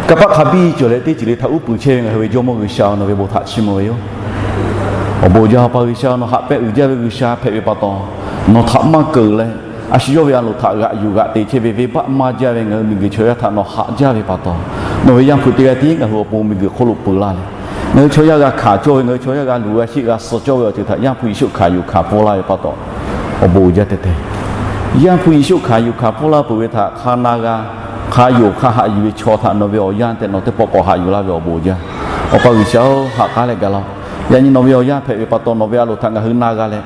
Kanˇ paˆ hk'a biˇ cawˬ leh teˇ ceuˬ le htaꞈ uˉ peunˍ chehˇ ve ngaˬ hui ve Jawˇmawˇ G'uiˬsha, nawˬ ve bon htaꞈ chiˇ mvuh ve yoˬ. Awˬ bon uiˍ jaˇ, Awˬ pa G'uiˬsha, nawˬ haꞈ pehnˇ uiˍ jaˇ ve G'uiˬsha hpehꞈ ve pa taw, nawˬ htaꞈ maˇ keunˍ leh, a shu yawˇ ve a loˍ htaꞈ g'aꞈ yuˬ g'aꞈ te chehˇ ve venˇbaˆ maˇ jaˇ ve ngaˬ hui miˬguiˬ chaw yaˇ htaꞈ nawˬ haꞈ jaˇ ve pa taw, nawˬ ve Yaˇ hpu teˇ g'aˇ tiˉ ngaˬ hui awˬ pon miˬguiˬ hk'oˆ lo peuˬ laˇ leh, ngaˬ hui chaw yaˇ g'a hkanˍ cawˇ ve, ngaˬ hui chaw yaˇ g'a luˬ g'a sheˆ g'a suh cawˇ ve awˬ ceuˬ htaꞈ Yaˇ hpu Yeˍsuˆ hkanˍ yuˬ hkanˍ pfuhˇ laˇ ve pa taw, awˬ bon uiˍ jaˇ tehꞈ tehꞈ. Yaˇ hpu Yeˍsuˆ hkanˍ yuˬ hkanˍ pfuhˇ laˇ peuˬ ve htaꞈ hk'a na g'a, hk'a yonˍ hk'a haꞈ yuˬ ve chaw htaꞈ nawˬ ve awˬ yanˇ tehꞈ nawˬ teˇ pawˆ k'awꞈ haꞈ yuˬ laˇ ve awˬ bon uiˍ jaˇ. Awˬ pa G'uiˬsha-oˬ, ha k'aˉ leh gaˬ laˇ-oˆ. Yaꞈ nyi nawˬ ve awˬ yanˇ hpehꞈ ve pa taw nawˬ ve a loˍ htaꞈ ngaˬ hui na g'a leh,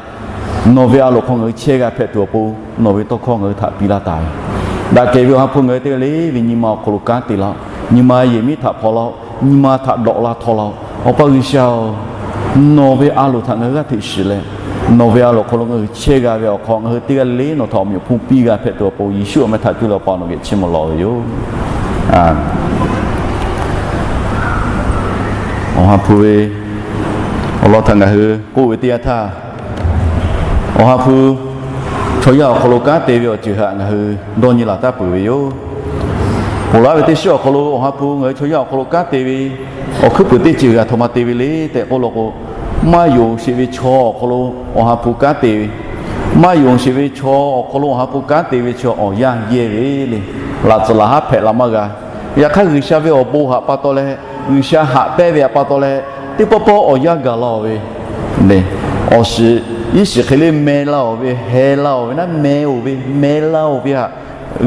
nawˬ ve a loˍ hk'aw ngaˬ hui chehˇ g'a hpehꞈ tuˬ awˬ pon nawˬ ve tawˇ hkawˇ ngaˬ hui htaꞈ piˇ laˇ taˍ ve, daꞈ kehˬ ve Awˬ ha hpu ngaˬ hui teˇ g'aˇ le ve nyi ma awˬ hk'aw lo kanˉ te laˇ-oˆ. Nyi ma yehˬ miˉ htaꞈ hpaw laˇ-oˆ. Nyi ma htaꞈ dawꞈ la htaw laˇ-oˆ. Awˬ pa G'uiˬsha-oˬ, nawˬ ve a loˍ htaꞈ ngaˬ hui g'aˇ hteꞈ shiˍ leh, nawˬ ve a loˍ hk'aw lo ngaˬ hui chehˇ g'a ve awˬ hk'aw ngaˬ hui teˇ g'aˇ le nawˬ htaꞈ awˬ meꞈ awˬ hponˇ piˇ g'a hpehꞈ tuˬ awˬ pon Yeˍsuˆ awˬ meh htaꞈ cuˇ leh Awˬ pa nawˬ geh chiˇ mvuh lawˬ ve yoˬ. Awˬ ha hpu ve awˬ lawn htaꞈ ngaˬ hui k'oˆ ve teˇ yanˇ htaˇ, Awˬ ha hpu chaw yaˇ awˬ hk'aw lo kanˉ te ve awˬ ceuˬ htaꞈ ngaˬ hui dawˇ nyi laˬ taˉ peuˬ ve yoˬ. Ponˬ laˇ ve teˇ shiˉ awˬ hk'aw lo Awˬ ha hpu ngaˬ hui chaw yaˇ awˬ hk'aw lo kanˉ te ve awˬ hkuiˉ puiˍ teˇ ceuˬ g'a htoꞈ ma te ve le tehꞈ k'oˆ law k'o, maˇ yonˍ sheˍ ve chaw awˬ hk'aw lo Awˬ ha hpu kanˉ te ve, maˇ yonˍ sheˍ ve chaw awˬ hk'aw lo Awˬ ha hpu kanˉ te ve chi awˬ yanˇ yehˇ ve le. Laꞈ tcuhˍ laꞈ haˉ hpehꞈ la maˇ g'a. Yaꞈ hk'aˇ G'uiˬsha ve awˬ bon htaꞈ pa taw leh, G'uiˬsha haꞈ pehnˇ ve htaꞈ pa taw leh, teˇ pawˆ pawˆ awˬ yanˇ gaˬ la-oˬ ve, awˬ shiˍ, iˉ shiˍ hk'e le meh la-oˬ ve, heh la-oˬ ve naˉ, meh oˬ ve, meh la-oˬ ve htaꞈ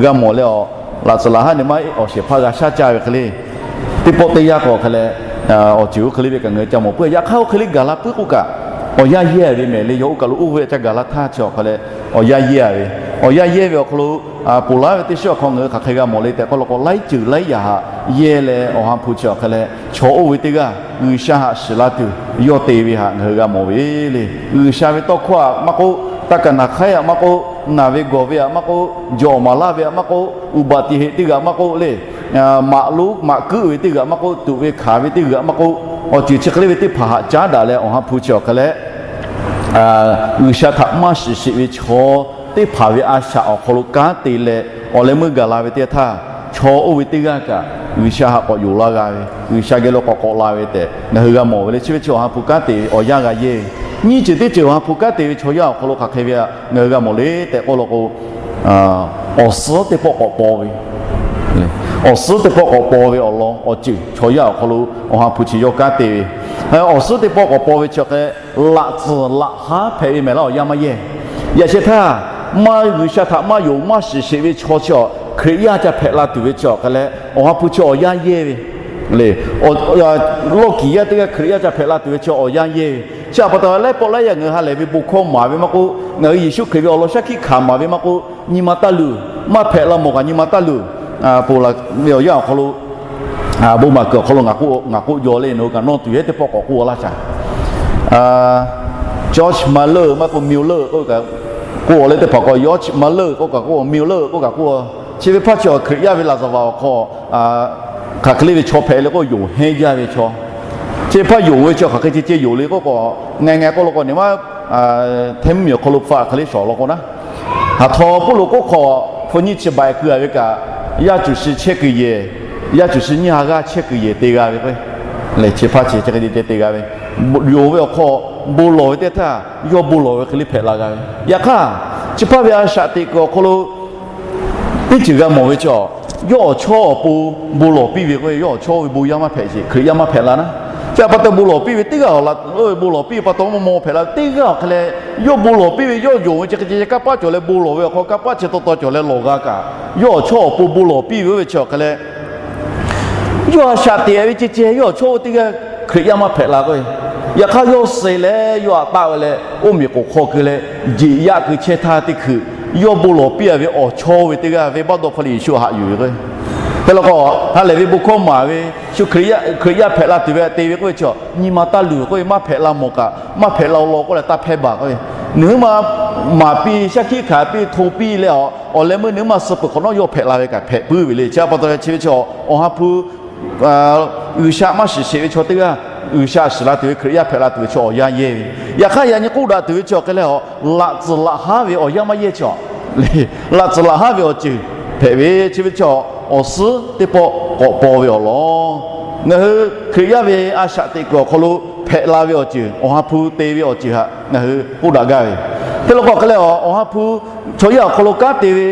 g'a mawˬ leh, awˬ laꞈ tcuhˍ laꞈ haˉ ne maˇ awˬ shehˍ hpaˇ g'a shaˉ caˇ ve hk'e le, teˇ pawˆ teˇ yanˇ k'awꞈ hk'e leh, awˬ ceuˬ oˇ hk'e le ve kaꞈ ngaˬ hui ca mawˬ puiˉ. Yaꞈ hk'aˇ oˇ hk'e le gaˬ la puiˉ k'oˆ kaꞈ, awˬ yanˇ yehˇ ve mehˍ le. Yawˇ oˇ kaˬ lo oˇ ve ca gaˬ la htaˇ chi awˬ hk'e leh, awˬ yanˇ yehˇ ve, awˬ yanˇ yehˇ ve awˬ hk'aw lo, ponˬ laˇ ve teˇ shiˉ awˬ hk'aw ngaˬ hui hk'aˬ hk'e g'a mawˬ le tehꞈ k'oˆ law k'o, laiˉ ceuˬ laiˉ yaꞈ htaꞈ yehˇ leh Awˬ ha hpu chi awˬ hk'e leh chaw oˇ ve teˇ g'aˇ G'uiˬsha htaꞈ shiˍ la tuˬ yawˇ te ve htaꞈ ngaˬ hui g'a mawˬ ve le. G'uiˬsha ve tawˇ hkawˇ htaꞈ maˇ k'oˆ, taˇ kaˍ naˍ hk'aiˉ htaꞈ maˇ k'oˆ, naˬ ve gawˬ ve htaꞈ maˇ k'oˆ, jawˬ maˍ laˇ ve htaꞈ maˇ k'oˆ, uˍ baˬ tiꞈ heꞈ teˇ g'aˇ maˇ k'oˆ le, maꞈ lonˉ maꞈ kuiˉ ve teˇ g'aˇ maˇ k'oˆ, tuꞈ ve hkanˍ ve teˇ g'aˇ maˇ k'oˆ, awˬ ceuˬ chi hk'e le ve teˇ hpaˍ htaꞈ caˉ daꞈ leh Awˬ ha hpu chi awˬ hk'e leh G'uiˬsha htaꞈ maˇ shiˍ sheˍ ve chaw teˇ hpaˍ ve a shaꞈ awˬ hk'aw lo kanˉ te leh awˬ leh meuˇ gaˬ la ve teˇ yanˇ htaˇ, chaw oˇ ve teˇ g'aˇ kaꞈ G'uiˬsha htaꞈ k'awꞈ yonˍ laˇ g'a ve, G'uiˬsha geh lo k'awꞈ k'awꞈ la ve tehꞈ ngaˬ hui g'a mawˬ ve le. Chi ve chi Awˬ ha hpu kanˉ te ve awˬ yanˇ g'a yehˇ ve, nyiˇ ceuˬ teˇ ceuˬ Awˬ ha hpu kanˉ te ve chaw yaˇ awˬ hk'aw lo hk'aˬ hk'e ve htaꞈ ngaˬ hui g'a mawˬ le tehꞈ k'oˆ law k'o, awˬ suhˉ teˇ pawˆ k'awꞈ paw ve, awˬ suhˉ teˇ pawˆ k'awꞈ paw ve awˬ lawn awˬ ceuˬ chaw yaˇ awˬ hk'aw lo Awˬ ha hpu chi yawˇ kanˉ te ve, awˬ suhˉ teˇ pawˆ k'awꞈ paw ve chi awˬ hk'e laꞈ tcuhˍ laꞈ haˉ hpehꞈ ve mehˍ laˇ awˬ yanˇ maˇ yehˇ. Yaꞈ sheh htaˇ, maˇ G'uiˬsha htaꞈ maˇ yonˍ maˇ shiˍ sheˍ ve chaw chi awˬ Hkriꞈ yaˇ ca hpehꞈ la tuˬ ve chi awˬ hk'e leh Awˬ ha hpu chi awˬ yanˇ yehˇ ve le. Lawˇ kiˍ yaˇ teˇ g'aˇ Hkriꞈ yaˇ ca hpehꞈ la tuˬ ve chi awˬ yanˇ yehˇ ve. Chi htaꞈ pa taw laiˉ pawˆ laiˉ yaꞈ ngaˬ hui ha lehˬ ve bon hkawˇ maˍ ve maˇ k'oˆ, ngaˬ hui Yeˍsuˆ Hkriꞈ ve awˬ lawn shaˉ hkiˆ hkanˍ maˍ ve maˇ k'oˆ, nyi ma taˇ luˬ. Maˇ hpehꞈ la mawˬ kaꞈ nyi ma taˇ luˬ. Ponˬ laˬ ve awˬ yanˇ awˬ hk'aw lo, bon maˍ kuiˬ awˬ hk'aw lo ngaˬ k'oˆ, ngaˬ k'oˆ jaw le, nawˬ hui kaꞈ nawˇ tuˬ hehˉ teˇ pawˆ k'awꞈ k'oˆ laˇ shaˍ. George Muller maˇ k'oˆ, Muller k'oˆ kaꞈ k'oˆ le, teˇ hpaˍ k'o George Muller k'oˆ kaꞈ k'oˆ, Muller k'oˆ kaꞈ k'oˆ. Chi ve hpaˇ chi awˬ Hkriꞈ yaˇ ve laˍzaˍvaˍ awˬ hk'aw hk'aˬ hk'e le ve chaw hpehꞈ le k'oˆ, yonˍ hehnˇ jaˇ ve chaw. Chi hpaˇ yonˍ ve chi hk'aˬ hk'e ceh ceh yonˍ le k'oˆ k'o, ngaˬ ngaˬ k'oˆ law k'o, nyi ma hteˇ mvuhˇmiˬ awˬ hk'aw lo hpfuhˆ hk'e le shawˍ law k'o naˉ, haˍ htaw puˇ lo k'oˆ hk'aw, hpu nyiˇ chi baiꞈ keu a ve kaꞈ, yaˇ cuˬ shi chehˇ kuiˬ yehˬ, yaˇ cuˬ shi nyiˇ ha g'aˇ chehˇ kuiˬ yehˬ te g'a ve k'o, le chi hpaˇ chi hk'e ceh ceh te g'a ve, yonˍ ve awˬ hk'aw bon lawˬ ve teˇ htaˇ, yawˇ bon lawˬ ve hk'e le hpehꞈ la g'a ve. Yaꞈ hk'aˇ, chi hpaˇ ve a shaꞈ teꞈ kuiˬ awˬ hk'aw lo teˇ ceuˬ g'a mawˬ ve chi, yawˇ awˬ chawˇ awˬ pon bon lawˬ piˇ ve k'o, yawˇ awˬ chawˇ ve bon yaˇ maˇ hpehꞈ sheˍ, Hkriꞈ yaˇ maˇ hpehꞈ la naˉ. Chi htaꞈ pa taw bon lawˬ piˇ ve teˇ g'aˇ awˬ laꞈ, bon lawˬ piˇ ve pa taw maˇ maw hpehꞈ la ve teˇ g'aˇ awˬ hk'e leh, yawˇ bon lawˬ piˇ ve yawˇ yonˍ ve chi hk'e ceh ceh kanˇ paˆ cawˬ leh bon lawˬ ve awˬ hk'aw kanˇ paˆ chi taw taw cawˬ leh lawˬ g'a kaꞈ, yawˇ awˬ chawˇ awˬ pon bon lawˬ piˇ ve oˇ ve chi awˬ hk'e leh, yawˇ a shaꞈ teꞈ ve ceh ceh yawˇ awˬ chawˇ oˇ teˇ g'aˇ Hkriꞈ yaˇ maˇ hpehꞈ la k'o, yaꞈ hk'aˇ yawˇ suh leh yawˇ htaꞈ taˆ ve leh oˇ miˬ k'oˍ hk'aw keu leh, jeꞈ yaˆ keu chehˇ htaˇ teˇ hkui, yawˇ bon lawˬ piˇ a ve awˬ chawˇ ve teˇ g'aˇ venˇbaˆ dawˇ hpfuhˇ leh Yeˍsuˆ htaꞈ haꞈ yuˬ ve k'o, hk'e law k'o, ha lehˬ ve bon hkawˇ maˍ ve, shu Hkriꞈ yaˇ hpehꞈ la tuˬ ve te ve k'oˆ ve chi, nyi ma taˇ luˬ k'oˆ ve, maˇ hpehꞈ la mawˬ kaꞈ, maˇ hpehꞈ la awˬ lawn k'oˆ leh taˇ hpehˇ baˬ k'oˆ ve, nawˬ hui ma maˍ piˇ, shaˉ hkiˆ hkanˍ piˇ, hto piˇ leh, awˬ leh meuˇ nawˬ hui ma suh peuˬ hk'awꞈ nawˉ yawˇ hpehꞈ la ve kaꞈ hpehꞈ puiˉ ve le. Chi pa taw chi ve chi, Awˬ ha hpu G'uiˬsha maˇ shiˍ sheˍ ve chaw teˇ g'aˇ, G'uiˬsha shiˍ la tuˬ ve Hkriꞈ yaˇ hpehꞈ la tuˬ ve chaw awˬ yanˇ yehˇ ve. Yaꞈ hk'aˇ, yaꞈ nyi k'oˆ daꞈ tuˬ ve chi awˬ hk'e leh, laꞈ tcuhˍ laꞈ haˉ ve awˬ yanˇ maˇ yehˇ chi, laꞈ tcuhˍ laꞈ haˉ ve awˬ ceuˬ hpehꞈ ve chi ve chi, awˬ suhˉ teˇ pawˆ k'awꞈ paw ve awˬ lawn, ngaˬ hui Hkriꞈ yaˇ ve a shaꞈ teꞈ kuiˬ awˬ hk'aw lo hpehꞈ la ve awˬ ceuˬ, Awˬ ha hpu te ve awˬ ceuˬ htaꞈ ngaˬ hui k'oˆ daꞈ gaˇ ve. Hk'e law k'o hk'e leh, Awˬ ha hpu chaw yaˇ awˬ hk'aw lo kanˉ te ve,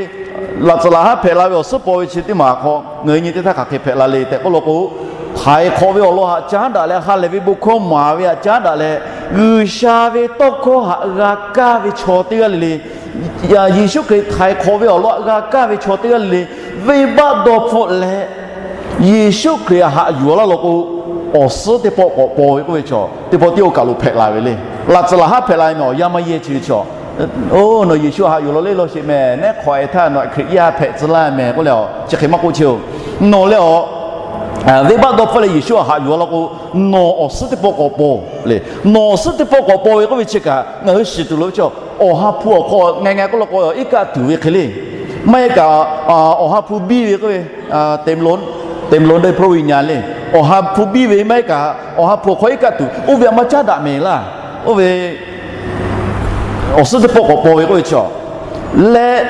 laꞈ tcuhˍ laꞈ haˉ hpehꞈ la ve awˬ suhˉ paw ve chi teˇ maˬ hk'aw ngaˬ hui nyi teˇ htaˇ hk'aˬ hk'e hpehꞈ la le tehꞈ k'oˆ law k'o, htaiˍ hk'awꞈ ve awˬ lawn htaꞈ caˉ daꞈ leh, ha lehˬ ve bon hkawˇ maˍ ve htaꞈ caˉ daꞈ leh, G'uiˬsha ve tawˇ hkawˇ htaꞈ g'a kaˇ ve chaw teˇ g'aˇ le le, Yeˍsuˆ Hkriꞈ htaiˍ hk'awꞈ ve awˬ lawn htaꞈ g'a kaˇ ve chaw teˇ g'aˇ le le, venˇbaˆ dawˇ hpfuhˆ leh Yeˍsuˆ Hkriꞈ htaꞈ haꞈ yuˬ laˇ law k'o, awˬ suhˉ teˇ pawˆ k'awꞈ paw ve k'oˆ ve chaw teˇ pawˆ tiˉ oˇ kaˬ lo hpehꞈ la ve le. Laꞈ tcuhˍ laꞈ haˉ hpehꞈ la ve meh awˬ yanˇ maˇ yehˇ chi ve chaw, oˇ nawˬ Yeˍsuˆ htaꞈ haꞈ yuˬ law le law sheˍ meh, neˉ hk'awꞈ e htaˇ nawˬ Hkriꞈ yaˇ hpehꞈ tcuh laˇ meh k'oˆ leh, chi hk'e maˇ k'oˆ chehˇ-oˬ. Nawˬ leh awˬ venˇbaˆ dawˇ hpfuhˆ leh Yeˍsuˆ htaꞈ haꞈ yuˬ law k'o, nawˬ awˬ suhˉ teˇ pawˆ k'awꞈ paw le. Nawˬ awˬ suhˉ teˇ pawˆ k'awꞈ paw ve k'oˆ ve chi kaꞈ ngaˬ hui shiˍ tuˬ lo ve chaw, Awˬ ha hpu awˬ hk'aw ngaˬ ngaˬ k'oˆ law k'o, iˉ kaˆ tuˬ ve hk'e le. Maˇ heˆ kaꞈ, Awˬ ha hpu biˇ ve k'oˆ ve, temlon, temlon de prowi nya le. Awˬ ha hpu biˇ ve maˇ heˆ kaꞈ, Awˬ ha hpu awˬ hk'aw iˉ kaˆ tuˬ, oˇ ve htaꞈ maˇ caˉ daꞈ mehˍ laˇ. Oˇ ve awˬ suhˉ teˇ pawˆ k'awꞈ paw ve k'oˆ ve chaw leh,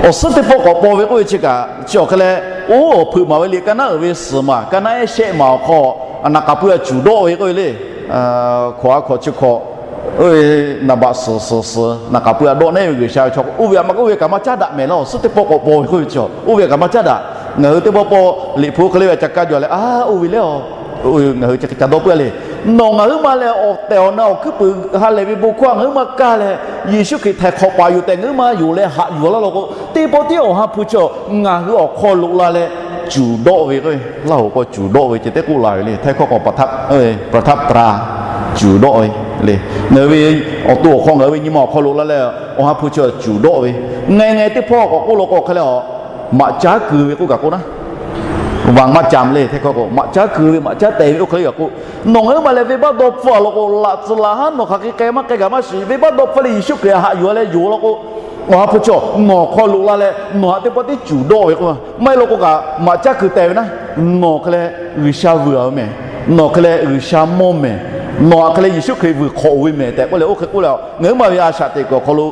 awˬ suhˉ teˇ pawˆ k'awꞈ paw ve k'oˆ ve chi kaꞈ chi awˬ hk'e leh, oˇ awˬ hpeuꞈ maˍ ve liꞈ ka naˉ uiˍ ve suhˍ maˬ, ka naˉ ehˉ shehˆ maˬ awˬ hk'aw, naˍ k'aˍ pui htaꞈ cuˬ dawˆ ve k'oˆ ve le. Hkawꞈ a hkawꞈ chi hkawꞈ, oˇ ve naˍ baꞈ suhˍ suhˍ suhˍ naˍ k'aˍ pui htaꞈ dawˆ nehˉ ve G'uiˬsha ve chaw k'o, oˇ ve htaꞈ maˇ k'oˆ, oˇ ve kaꞈ maˇ caˉ daꞈ mehˍ laˇ. Awˬ suhˉ teˇ pawˆ k'awꞈ paw ve k'oˆ ve chaw, oˇ ve kaꞈ maˇ caˉ daꞈ. Ngaˬ hui teˇ pawˆ pawˆ liꞈ hpu hk'e le ve ca kaˇ jaw leh, a, oˇ ve lehˬ, ngaˬ hui ca dawˇ puiˉ le. Nawˬ ngaˬ huiˉ ma leh awˬ tehˬ awˬ na awˬ hkuiˉ puiˍ ha lehˬ ve bon hkawˇ ngaˬ huiˉ ma kaˇ leh, Yeˍsuˆ Hkriꞈ htaiˍ hk'awꞈ paˍ yoˬ tehꞈ ngaˬ huiˉ ma yonˍ leh haꞈ yuˬ laˇ law k'o, teˇ pawˆ tiˉ Awˬ ha hpu chaw ngaˬ hui awˬ hk'aw loꞈ la leh cuˬ dawˆ ve k'o, Laˇ hoꞈ k'o cuˬ dawˆ ve ceh teˇ k'oˆ la ve le. Htaiˇ hkawˇ k'o ประทับตรา, cuˬ dawˆ ve le. Ngaˬ hui ve awˬ to awˬ hk'aw ngaˬ hui ve nyi ma awˬ hk'aw loꞈ la leh Awˬ ha hpu chaw cuˬ dawˆ ve, ngeh ngeh teˇ hpawˇ k'awꞈ k'oˆ law k'o hk'e leh, maꞈ caˉ keu ve k'oˆ kaꞈ k'oˆ naˉ, vaꞈ maˇ ca le. Htaiˇ hkawˇ k'o maꞈ caˉ keu ve, maꞈ caˉ te ve oˇ hk'e le kaꞈ k'oˆ. Nawˬ ngaˬ huiˉ ma leh venˇbaˆ dawˇ hpfuhˆ a law k'o, laꞈ tcuhˍ laꞈ haˉ nawˬ hk'aˬ hk'e k'ai maˇ k'ai kaꞈ maˇ shiˍ, venˇbaˆ dawˇ hpfuhˆ leh Yeˍsuˆ Hkriꞈ htaꞈ haꞈ yuˬ a leh yonˍ law k'o, Awˬ ha hpu chaw nawˬ hk'aw loꞈ la leh nawˬ htaꞈ teˇ pawˆ tiˉ cuˬ dawˆ ve k'o, maˇ heˆ law k'o kaꞈ maꞈ caˉ keu te ve naˉ, nawˬ hk'e leh G'uiˬsha vuiˬ a ve mehˍ, nawˬ hk'e leh G'uiˬsha mawˇ mehˍ, nawˬ htaꞈ hk'e leh Yeˍsuˆ Hkriꞈ vuiˬ hk'awꞈ ve mehˍ tehꞈ k'oˆ leh oˇ hk'e k'oˆ leh, ngaˬ huiˉ ma ve a shaꞈ teꞈ kuiˬ awˬ hk'aw lo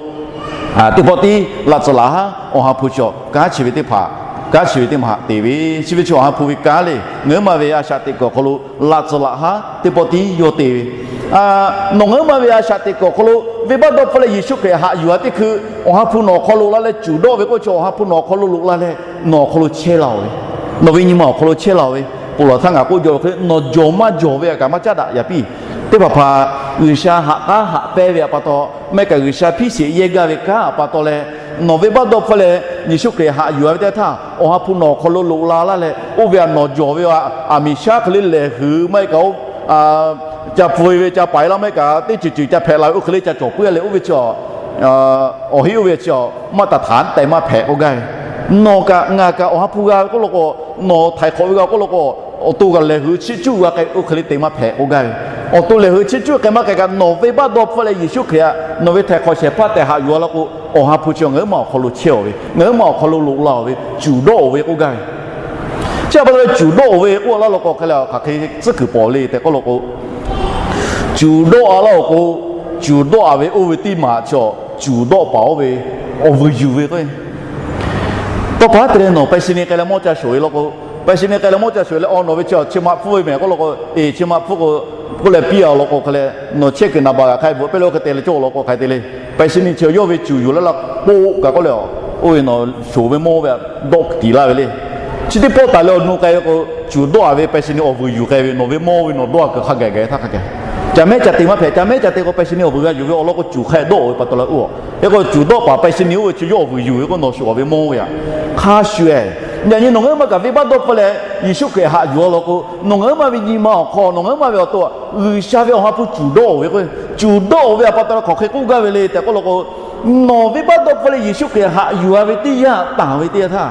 teˇ pawˆ tiˉ laꞈ tcuhˍ laꞈ haˉ Awˬ ha hpu chaw kanˉ chi ve teˇ hpaˍ, kanˉ chi ve teˇ maˬ haꞈ te ve, chi ve chi Awˬ ha hpu ve kanˉ le. Ngaˬ huiˉ ma ve a shaꞈ teꞈ kuiˬ awˬ hk'aw lo laꞈ tcuhˍ laꞈ haˉ teˇ pawˆ tiˉ yawˇ te ve, nawˬ ngaˬ huiˉ ma ve a shaꞈ teꞈ kuiˬ awˬ hk'aw lo venˇbaˆ dawˇ hpfuhˆ leh Yeˍsuˆ Hkriꞈ haꞈ yuˬ a teˇ hkui, Awˬ ha hpu nawˬ awˬ hk'aw loꞈ la leh cuˬ dawˆ ve k'oˆ ve chaw, Awˬ ha hpu nawˬ awˬ hk'aw lo loꞈ la leh nawˬ awˬ hk'aw lo chehˇ la-oˬ ve, nawˬ ve nyi ma awˬ hk'aw lo chehˇ la-oˬ ve, ponˬ laˬ htaˇ ngaˬ k'oˆ jaw ve hk'e le, nawˬ jawˬ maˇ jawˬ ve htaꞈ kaꞈ maˇ caˉ daꞈ yaꞈ piˇ. Teˇ hpaˍ hpaˍ G'uiˬsha haꞈ k'aˉ haꞈ pehnˇ ve htaꞈ pa taw, maˇ heˆ kaꞈ G'uiˬsha hpiˇ sheˍ yehˇ gaˇ ve kanˉ htaꞈ pa taw leh, nawˬ venˇbaˆ dawˇ hpfuhˆ leh Yeˍsuˆ Hkriꞈ haꞈ yuˬ a ve teˇ htaˇ, Awˬ ha hpu nawˬ awˬ hk'aw lo loꞈ la laˇ leh, oˇ ve htaꞈ nawˬ jawˬ ve aˬ miˍ shaˉ hk'e le lehˬ hui maˇ heˆ kaꞈ, ca pfuh ve ca paiˍ laˇ maˇ heˆ kaꞈ teˇ ceuˬ ceuˬ ca hpehꞈ la ve oˇ hk'e le ca cawˬ puiˉ a leh oˇ ve chi awˬ heˆ oˇ ve chi awˬ maˇ taˍ htaˍ te maˇ hpehꞈ k'oˆ gaˇ ve. Nawˬ kaꞈ ngaˬ kaꞈ Awˬ ha hpu g'a ve k'oˆ law k'o, nawˬ htaiˍ hk'awꞈ ve g'a k'oˆ law k'o, awˬ to kaꞈ lehˬ hui chiˇ cuˇ g'a k'ai oˇ hk'e le te maˇ hpehꞈ k'oˆ gaˇ ve. Awˬ to lehˬ hui chiˇ cuˇ k'ai maˇ k'ai kaꞈ, nawˬ venˇbaˆ dawˇ hpfuhˆ leh Yeˍsuˆ Hkriꞈ htaꞈ nawˬ ve htaiˍ hk'awꞈ shehˍ hpaˇ tehꞈ haꞈ yuˬ a law k'o, Awˬ ha hpu chi ngaˬ huiˉ ma awˬ hk'aw lo chehˇ-oˬ ve, ngaˬ huiˉ ma awˬ hk'aw lo loꞈ la-oˬ ve, cuˬ dawˆ-oˬ ve k'oˆ gaˇ ve. Chi a pa taw leh cuˬ dawˆ-oˬ ve k'oˆ laˇ law k'o hk'e leh hk'aˬ hk'e tcuhˉ kuiˬ pawˍ le tehꞈ k'oˆ law k'o, cuˬ dawˆ-a laˇ-oˬ k'o, cuˬ dawˆ-a ve oˇ ve teˇ maˬ chi cuˬ dawˆ paˍ oˇ ve awˬ vuiˬ yuˬ ve k'o, tawˇ pa te leh nawˬ ไปรษณีย์ k'ai leh mawˇ ca shoˍ ve law k'o, ไปรษณีย์ k'ai leh mawˇ ca shoˍ leh, awˬ nawˬ ve chi chi maꞈ hpfuhˇ ve mehˍ k'oˆ law k'o, eˬ, chi maꞈ hpfuhˇ k'o, k'oˆ leh piˇ-a law k'o hk'e leh, nawˬ chehˇ kuiˬ naˍ baˬ g'aꞈ hk'a hpehꞈ ve law hk'e te leh cawˇ law k'o hk'a te le. ไปรษณีย์ chi yawˇ ve cuˬ yuˬ laˇ laˇ k'oˆ kaꞈ k'oˆ leh, oˇ ve nawˬ shoˍ ve mawˇ ve a dawˆ tiˍ laˇ ve le. Chi teˇ pawˆ taˍ leh awˬ nu k'ai ve k'o, cuˬ dawˆ-a ve ไปรษณีย์ awˬ vuiˬ yuˬ k'ai ve, nawˬ ve mawˇ ve nawˬ dawˆ-a kuiˬ hk'a gaˬ gaˬ htaˇ hk'a gaˬ. Ca mehˉ ca te maˇ hpehꞈ, ca mehˉ ca te k'o ไปรษณีย์ awˬ vuiˬ g'a yuˬ ve awˬ lawn k'o cuˬ hk'a dawˆ-oˬ ve pa taw leh oˇ. Hk'e k'o cuˬ dawˆ paˍ ไปรษณีย์ oˇ ve chi yawˇ awˬ vuiˬ yuˬ ve k'o nawˬ shoˍ-a ve mawˇ ve a hk'a shuˍ-e. Yaꞈ nyi nawˬ ngaˬ huiˉ ma kaꞈ venˇbaˆ dawˇ hpfuhˇ leh Yeˍsuˆ Hkriꞈ haꞈ yuˬ-a law k'o, nawˬ ngaˬ huiˉ ma ve nyi ma awˬ hk'aw, nawˬ ngaˬ huiˉ ma ve awˬ to G'uiˬsha ve Awˬ ha hpu cuˬ dawˆ-oˬ ve k'o, cuˬ dawˆ-oˬ ve a pa taw leh hk'aˬ hk'e k'oˆ gaˇ ve le tehꞈ k'oˆ law k'o, nawˬ venˇbaˆ dawˇ hpfuhˇ leh Yeˍsuˆ Hkriꞈ haꞈ yuˬ-a ve teˇ yanˇ, tanˬ ve teˇ yanˇ htaˇ,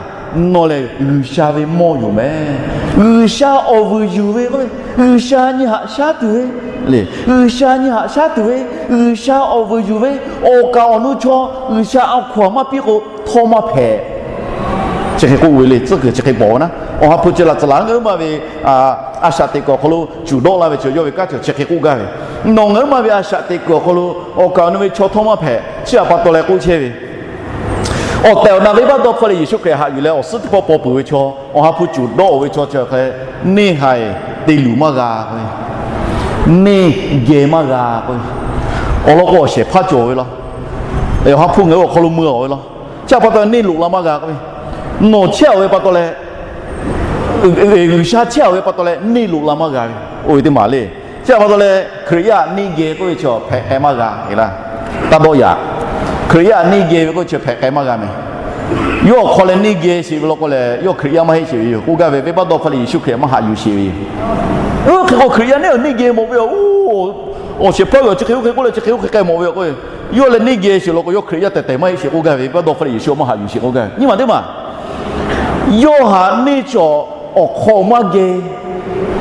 nawˬ lehˬ G'uiˬsha ve mawˇ yoˬ mehˍ. G'uiˬsha awˬ vuiˬ yuˬ ve k'o, G'uiˬsha nyi haꞈ shaˉ tuˬ ve le. G'uiˬsha nyi haꞈ shaˉ tuˬ ve, G'uiˬsha awˬ vuiˬ yuˬ ve, awˬ kaˍ awˬ nu chaw G'uiˬsha a hkaw-anˬ maˇ piˇ k'o htawˇ maˇ hpehꞈ. Chi hk'e k'oˆ ve le, tcuhˉ kuiˬ chi hk'e pawˍ ve naˉ, Awˬ ha hpu chi laꞈ tcuhˍ laꞈ ngaˬ huiˉ ma ve a shaꞈ teꞈ kuiˬ awˬ hk'aw lo cuˬ dawˆ laˇ ve chi yawˇ ve kanˉ chi chi hk'e k'oˆ gaˇ ve. Nawˬ ngaˬ huiˉ ma ve a shaꞈ teꞈ kuiˬ awˬ hk'aw lo awˬ kaˍ awˬ nu ve chaw htawˇ maˇ hpehꞈ. Chi a pa taw leh k'oˆ chehˇ ve Awˬ tehˬ awˬ na venˇbaˆ dawˇ hpfuhˇ leh Yeˍsuˆ Hkriꞈ haꞈ yuˬ leh awˬ suhˉ teˇ pawˆ paw peuˬ ve chaw, Awˬ ha hpu cuˬ dawˆ-oˬ ve chaw chi hk'e, neˇ haiˬ te luˬ maˇ g'a k'o, neˇ geh maˇ g'a k'o, awˬ lawn k'o awˬ shehˍ hpaˇ cawˬ ve law. Awˬ ha hpu ngaˬ hui awˬ hk'aw lo mui-a ve law. Chi pa taw neˇ loꞈ la maˇ g'a k'o, nawˬ chehˇ-oˬ ve pa taw leh G'uiˬsha chehˇ-oˬ ve pa taw leh neˇ loꞈ la maˇ g'a ve, oˇ ve teˇ maˬ le. Chi pa taw leh Hkriꞈ yaˇ neˇ geh k'oˆ ve chi hpehꞈ k'ai maˇ g'a laˇ. Taˇ dawˇ yaꞈ. Hkriꞈ yaˇ neˇ geh ve k'oˆ ve chi hpehꞈ k'ai maˇ g'a mehˍ. Yawˇ awˬ hk'aw leh neˇ geh sheˍ ve law k'o leh, yawˇ Hkriꞈ yaˇ maˇ heˆ sheˍ ve yoˬ k'oˆ gaˇ ve, venˇbaˆ dawˇ hpfuhˇ leh Yeˍsuˆ Hkriꞈ maˇ haꞈ yuˬ sheˍ ve yoˬ. Oˇ hk'e k'o Hkriꞈ yaˇ neˇ awˬ neˇ geh mawˬ ve yoˬ. Awˬ shehˍ hpaˇ ve awˬ chi hk'e oˇ hk'e k'oˆ leh chi hk'e oˇ hk'e k'ai mawˬ ve yoˬ k'o, yawˇ leh neˇ geh sheˍ law k'o yawˇ Hkriꞈ yaˇ tehˬ tehˬ maˇ heˆ sheˍ k'oˆ gaˇ ve, venˇbaˆ dawˇ hpfuhˇ leh Yeˍsuˆ maˇ haꞈ yuˬ sheˍ k'oˆ gaˇ ve. Nyi ma teˇ maˬ yawˇ haꞈ neˇ cawˬ awˬ hk'aw maˇ geh.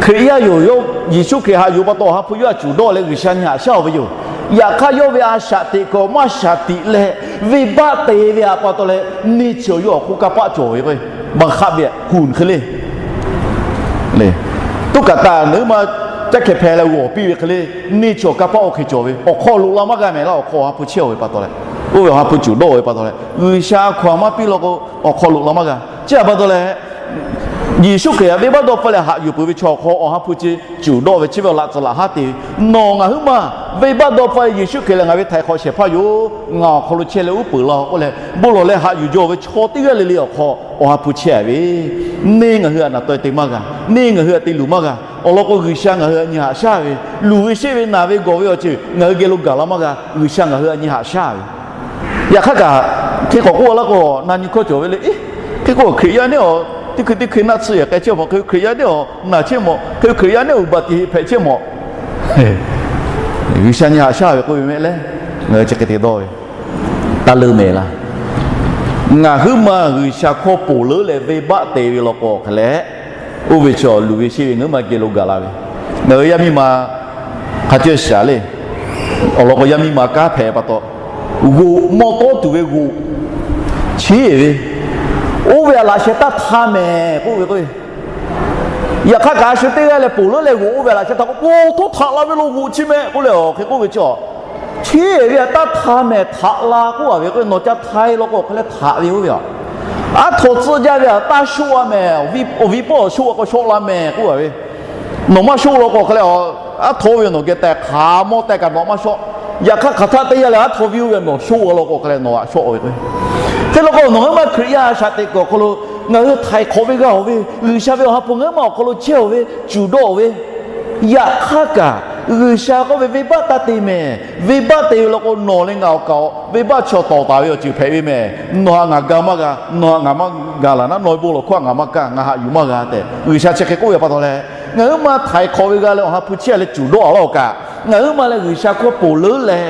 Hkriꞈ yaˇ yoˬ, Yeˍsuˆ Hkriꞈ haꞈ yuˬ pa taw Awˬ ha hpu yawˇ htaꞈ cuˬ dawˆ leh G'uiˬsha nyi haꞈ shaˉ-oˬ ve yoˬ. Yaꞈ hk'aˇ yawˇ ve a shaꞈ teꞈ kuiˬ maˇ shaˍ tiꞈ leh venˇbaˆ te ve htaꞈ pa taw leh neˇ cawˬ yawˇ awˬ hk'oˆ kanˇ paˆ cawˬ ve k'o, baˬ hk'aˆ ve kuˬ hk'e le. Tuˉ kaꞈ taˍ naˬ hui ma caˇ hkeh hpeh leh g'awˬ piˇ ve hk'e le, neˇ cawˬ kanˇ paˆ oˇ hk'e cawˬ ve, awˬ hk'aw loꞈ la maˇ g'a mehˍ laˇ. Awˬ hk'aw Awˬ ha hpu chehˇ-oˬ ve pa taw leh, oˇ ve Awˬ ha hpu cuˬ dawˆ-oˬ ve pa taw leh G'uiˬsha hkawˇ maˇ piˇ law k'o, awˬ hk'aw loꞈ la maˇ g'a. Chi htaꞈ pa taw leh Yeˍsuˆ Hkriꞈ htaꞈ venˇbaˆ dawˇ hpfuhˇ leh haꞈ yuˬ peuˬ ve chaw awˬ hk'aw Awˬ ha hpu chi cuˬ dawˆ ve chi ve awˬ laꞈ tcuh laꞈ haˉ te ve. Nawˬ ngaˬ huiˉ maˬ venˇbaˆ dawˇ hpfuhˇ leh Yeˍsuˆ Hkriꞈ lehˬ ngaˬ ve htaiˍ hk'awꞈ shehˍ hpaˇ yoˬ, ngaˬ awˬ hk'aw lo chehˇ leh uˉ peunˍ laˇ-oˬ k'oˆ leh bon lawˬ leh haꞈ yuˬ jaw ve chaw teˇ g'aˇ le le awˬ hk'aw Awˬ ha hpu chehˇ-a ve, neˇ ngaˬ hui htaꞈ naˬ taw-e te maˇ g'a, neˇ ngaˬ hui htaꞈ te luˬ maˇ g'a. Awˬ lawn k'o G'uiˬsha ngaˬ hui htaꞈ nyi haꞈ shaˉ ve, luˬ ve sheˆ ve naˬ ve gawˬ ve awˬ ceuˬ ngaˬ hui geh lo gaˬ la maˇ g'a. G'uiˬsha ngaˬ hui htaꞈ nyi haꞈ shaˉ ve. Yaꞈ hk'aˇ kaꞈ, hk'e k'awꞈ k'oˆ laˇ k'o, na nyi hkawˇ cawˬ ve le. Hk'e k'o Hkriꞈ yaˇ neˇ awˬ teˇ hkui teˇ hkui naˆ tsuhˇ yehˬ k'ai chehˇ mawˬ, hk'e Hkriꞈ yaˇ neˇ awˬ naˬ chehˇ mawˬ, hk'e Hkriꞈ yaˇ neˇ awˬ baˬ tiꞈ heˆ hpehꞈ chehˇ mawˬ. G'uiˬsha nyi haꞈ shaˉ ve k'oˆ ve mehˆ leh, ngaˬ hui chi hk'e te dawˇ ve, taˇ leuˇ mehˍ laˇ. Ngaˬ huiˉ maˬ G'uiˬsha hkawˇ ponˬ leuˉ leh venˇbaˆ te ve law k'o hk'e leh, oˇ ve chaw luˬ ve sheˆ ve ngaˬ huiˉ maˬ geh lo gaˬ la ve. Ngaˬ hui yaˇ miˇ ma hk'a ceuˬ shaˍ le. Awˬ lawn k'o yaˇ miˇ ma kanˉ hpehꞈ pa taw, g'oꞈ mawˇ tawˉ tuˬ ve g'oꞈ cheˉ ve, oˇ ve htaꞈ laꞈ sheh taˇ htaˇ mehˍ k'oˆ ve k'o, yaꞈ hk'aˇ kaꞈ a shu teˇ g'aˇ leh ponˬ leuˉ leh g'oꞈ oˇ ve htaꞈ laꞈ sheh htaˇ k'o, oˇ htaˇ htaꞈ la ve lo g'oꞈ chi mehˍ k'oˆ leh, awˬ hk'e k'oˆ ve chi, cheˉ ve htaꞈ taˇ htaˇ mehˍ, htaꞈ la k'oˆ-a ve k'o, nawˬ ca htaˇ-e law k'o hk'e leh htaꞈ ve oˇ ve a, aˉ htaw tcuhˆ jaˇ ve htaꞈ taˇ shoˆ-a mehˍ, awˬ viˉ pawˆ shoˆ-a k'o shawˆ la mehˍ k'oˆ-a ve. Nawˬ maˇ shoˆ law k'o hk'e leh, aˉ htaw ve nawˬ geh tehꞈ hk'aˬ mawˇ tehꞈ kaꞈ nawˬ maˇ shawˆ. Yaꞈ hk'aˇ hk'aˬ htaˆ teˇ yanˇ leh aˉ htaw viˉ oˇ ve nawˬ shoˆ-a law k'o hk'e leh nawˬ htaꞈ shawˆ ve k'o, hk'e law k'o nawˬ ngaˬ huiˉ maˬ Hkriꞈ yaˇ a shaꞈ teꞈ kuiˬ awˬ hk'aw lo ngaˬ hui htaiˍ hk'awꞈ ve g'a-oˬ ve, G'uiˬsha ve Awˬ ha hpu ngaˬ huiˉ maˬ awˬ hk'aw lo chehˇ-oˬ ve, cuˬ dawˆ-oˬ ve, yaꞈ hk'aˇ kaꞈ G'uiˬsha k'oˆ ve venˇbaˆ taˇ te mehˍ. Venˇbaˆ te ve law k'o nawˬ leh ngaˬ awˬ kaꞈ venˇbaˆ chaw tawˍ taˍ ve awˬ ceuˬ hpehꞈ ve mehˍ. Nawˬ htaꞈ ngaˬ ga maˇ g'a, nawˬ htaꞈ ngaˬ maˇ ga laˬ naˉ, nawˬ ve bon lawˬ hkawˇ htaꞈ ngaˬ maˇ kaˇ, ngaˬ haꞈ yuˬ maˇ g'a tehꞈ G'uiˬsha chi hk'e k'oˆ ve pa taw leh, ngaˬ huiˉ maˬ htaiˍ hk'awꞈ ve g'a leh Awˬ ha hpu chehˇ leh cuˬ dawˆ-a laˇ-oˬ kaꞈ, ngaˬ huiˉ maˬ leh G'uiˬsha hkawˇ ponˬ leuˉ leh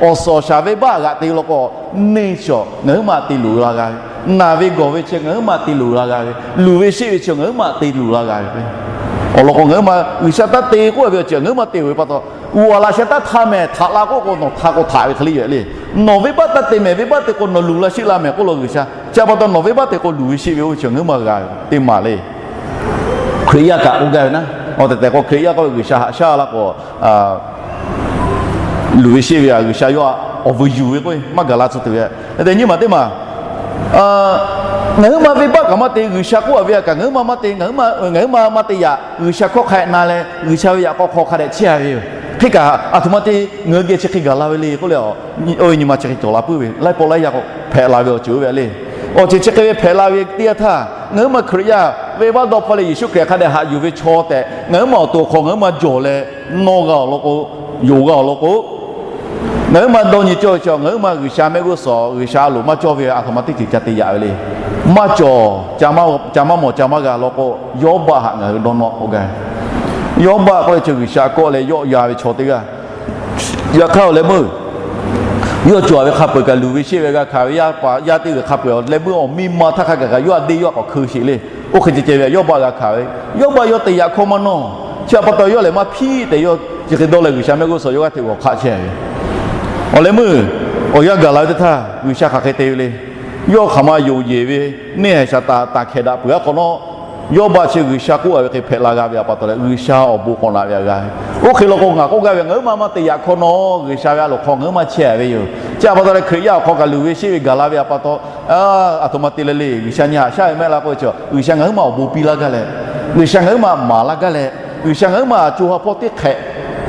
awˬ suhˍ awˬ shaˍ venˇbaˆ g'aꞈ te law k'o, neˇ chaw ngaˬ huiˉ maˬ te luˬ la g'a ve, naˬ ve gawˬ ve chi ngaˬ huiˉ maˬ te luˬ la g'a ve, luˬ ve sheˆ ve chi ngaˬ huiˉ maˬ te luˬ la g'a ve. Awˬ lawn k'o ngaˬ huiˉ maˬ G'uiˬsha taˇ te k'oˆ ve awˬ ceuˬ ngaˬ huiˉ maˬ te-oˬ ve pa taw, g'uˇ a laꞈ sheh taˇ htaˇ mehˍ, htaꞈ la k'oˆ k'o nawˬ htaꞈ k'o htaꞈ ve hk'e le yoˬ le. Nawˬ venˇbaˆ taˇ te mehˍ, venˇbaˆ te k'o nawˬ luˬ la sheˆ la mehˍ k'oˆ law G'uiˬsha. Chi pa taw nawˬ venˇbaˆ te k'o luˬ ve sheˆ ve oˇ ve chi ngaˬ huiˉ maˬ g'a ve teˇ maˬ le. Hkriꞈ yaˇ kaꞈ k'oˆ gaˇ ve naˉ, awˬ tehˬ tehˬ k'o Hkriꞈ yaˇ k'oˆ ve G'uiˬsha haꞈ shaˉ laˇ k'o, luˬ ve sheˆ ve htaꞈ G'uiˬsha yawˇ awˬ vuiˬ yuˬ ve k'oˆ ve maˇ gaˬ la tcuh tuˬ ve. Hk'e te nyi ma teˇ maˬ ngaˬ huiˉ maˬ venˇbaˆ kaꞈ maˇ te, G'uiˬsha k'oˆ-a ve htaꞈ kaꞈ ngaˬ huiˉ maˬ maˇ te, ngaˬ huiˉ maˬ maˇ te yaꞈ, G'uiˬsha hkawˇ hk'a dehꞈ na leh G'uiˬsha ve yaꞈ k'aw hk'aw hk'a dehꞈ chehˇ-a ve yoˬ. Hk'e kaꞈ aˬ htoꞈ ma te ngaˬ hui geh chi hk'e gaˬ la ve le k'oˆ leh, oˇ ve nyi ma chi hk'e cawˬ la puiˉ ve, laiˉ pawˆ laiˉ yaˇ k'o hpehꞈ la ve awˬ ceuˬ oˇ ve le. Awˬ ceuˬ chi hk'e ve hpehꞈ la ve teˇ yanˇ htaˇ, ngaˬ huiˉ maˬ Hkriꞈ yaˇ venˇbaˆ dawˇ hpfuhˇ leh Yeˍsuˆ Hkriꞈ hk'a dehꞈ haꞈ yuˬ ve chaw tehꞈ ngaˬ huiˉ maˬ awˬ to awˬ hk'aw ngaˬ huiˉ maˬ jawˬ leh nawˇ g'a awˬ lawn k'o, yonˍ g'a awˬ lawn k'o, ngaˬ huiˉ maˬ dawˇ nyi cawˇ ve chi ngaˬ huiˉ maˬ G'uiˬsha mehˆ g'uˇ suhˍ G'uiˬsha a loˍ maˇ cawˇ ve htaꞈ aˬ htoꞈ ma teˇ ceuˬ ca te yaꞈ ve le. Maˇ cawˬ, ca maˇ mawˬ ca maˇ g'a lawn k'o, Yawˇbaˆ htaꞈ ngaˬ hui dawˇ nawˇ k'oˆ gaˇ. Yawˇbaˆ k'oˆ ve chi G'uiˬsha kawˆ leh yawˆ ya ve chaw teˇ g'aˇ. Yaꞈ hk'aˇ awˬ leh meuˇ yawˇ cawˬ ve hk'a peu-eˬ kaꞈ luˬ ve sheˆ ve g'a hkanˍ ve yaˇ paˍ yaˇ teˇ g'aˇ hk'a peu-eˬ awˬ leh meuˇ awˬ miˇ ma htaˇ hk'a gaˬ kaꞈ yawˇ a deˇ yawˇ k'awꞈ hkeu sheˍ le. Oˇ hk'e ceh ceh ve Yawˇbaˆ g'a hkanˍ ve, Yawˇbaˆ yawˇ te yaꞈ hkawˇ maˇ nawˇ. Chi pa taw yawˇ lehˬ maˇ hpiˇ tehꞈ yawˇ chi hk'e dawˇ leh G'uiˬsha mehˆ g'uˇ suhˍ yawˇ g'aˇ hteꞈ g'awˬ hk'aˆ chehˇ ve. Awˬ leh meuˇ awˬ yanˇ gaˬ la ve teˇ htaˇ G'uiˬsha hk'aˬ hk'e te ve le. Yawˇ hk'aˬ ma yonˍ yeˬ ve, neˇ haiˬ shaˍ taˍ taˍ hkehˍ daꞈ peuˬ-a hk'awꞈ nawˉ, Yawˇbaˆ chi G'uiˬsha k'oˆ a ve hk'e hpehꞈ la g'a ve a pa taw leh, G'uiˬsha awˬ bon k'awꞈ naꞈ ve a g'a ve. Oˇ hk'e law k'o, ngaˬ k'oˆ gaˇ ve, ngaˬ huiˉ ma maˇ te yaꞈ hkawˇ nawˉ, G'uiˬsha ve a loˍ hk'aw ngaˬ huiˉ ma chehˇ a ve yoˬ. Chi a pa taw leh, Hkriꞈ yaˇ awˬ hk'aw kaꞈ luˬ ve sheˆ ve gaˬ la ve a pa taw, aˬ htoꞈ ma te leh le, G'uiˬsha nyi haꞈ shaˉ ve maˇ heˆ laˇ k'oˆ ve chi, G'uiˬsha ngaˬ huiˉ ma awˬ bon piˇ laˇ gaˇ leh, G'uiˬsha ngaˬ huiˉ ma maˍ laˇ gaˇ leh, G'uiˬsha ngaˬ huiˉ ma co ha hpawˇ teˇ hk'ehꞈ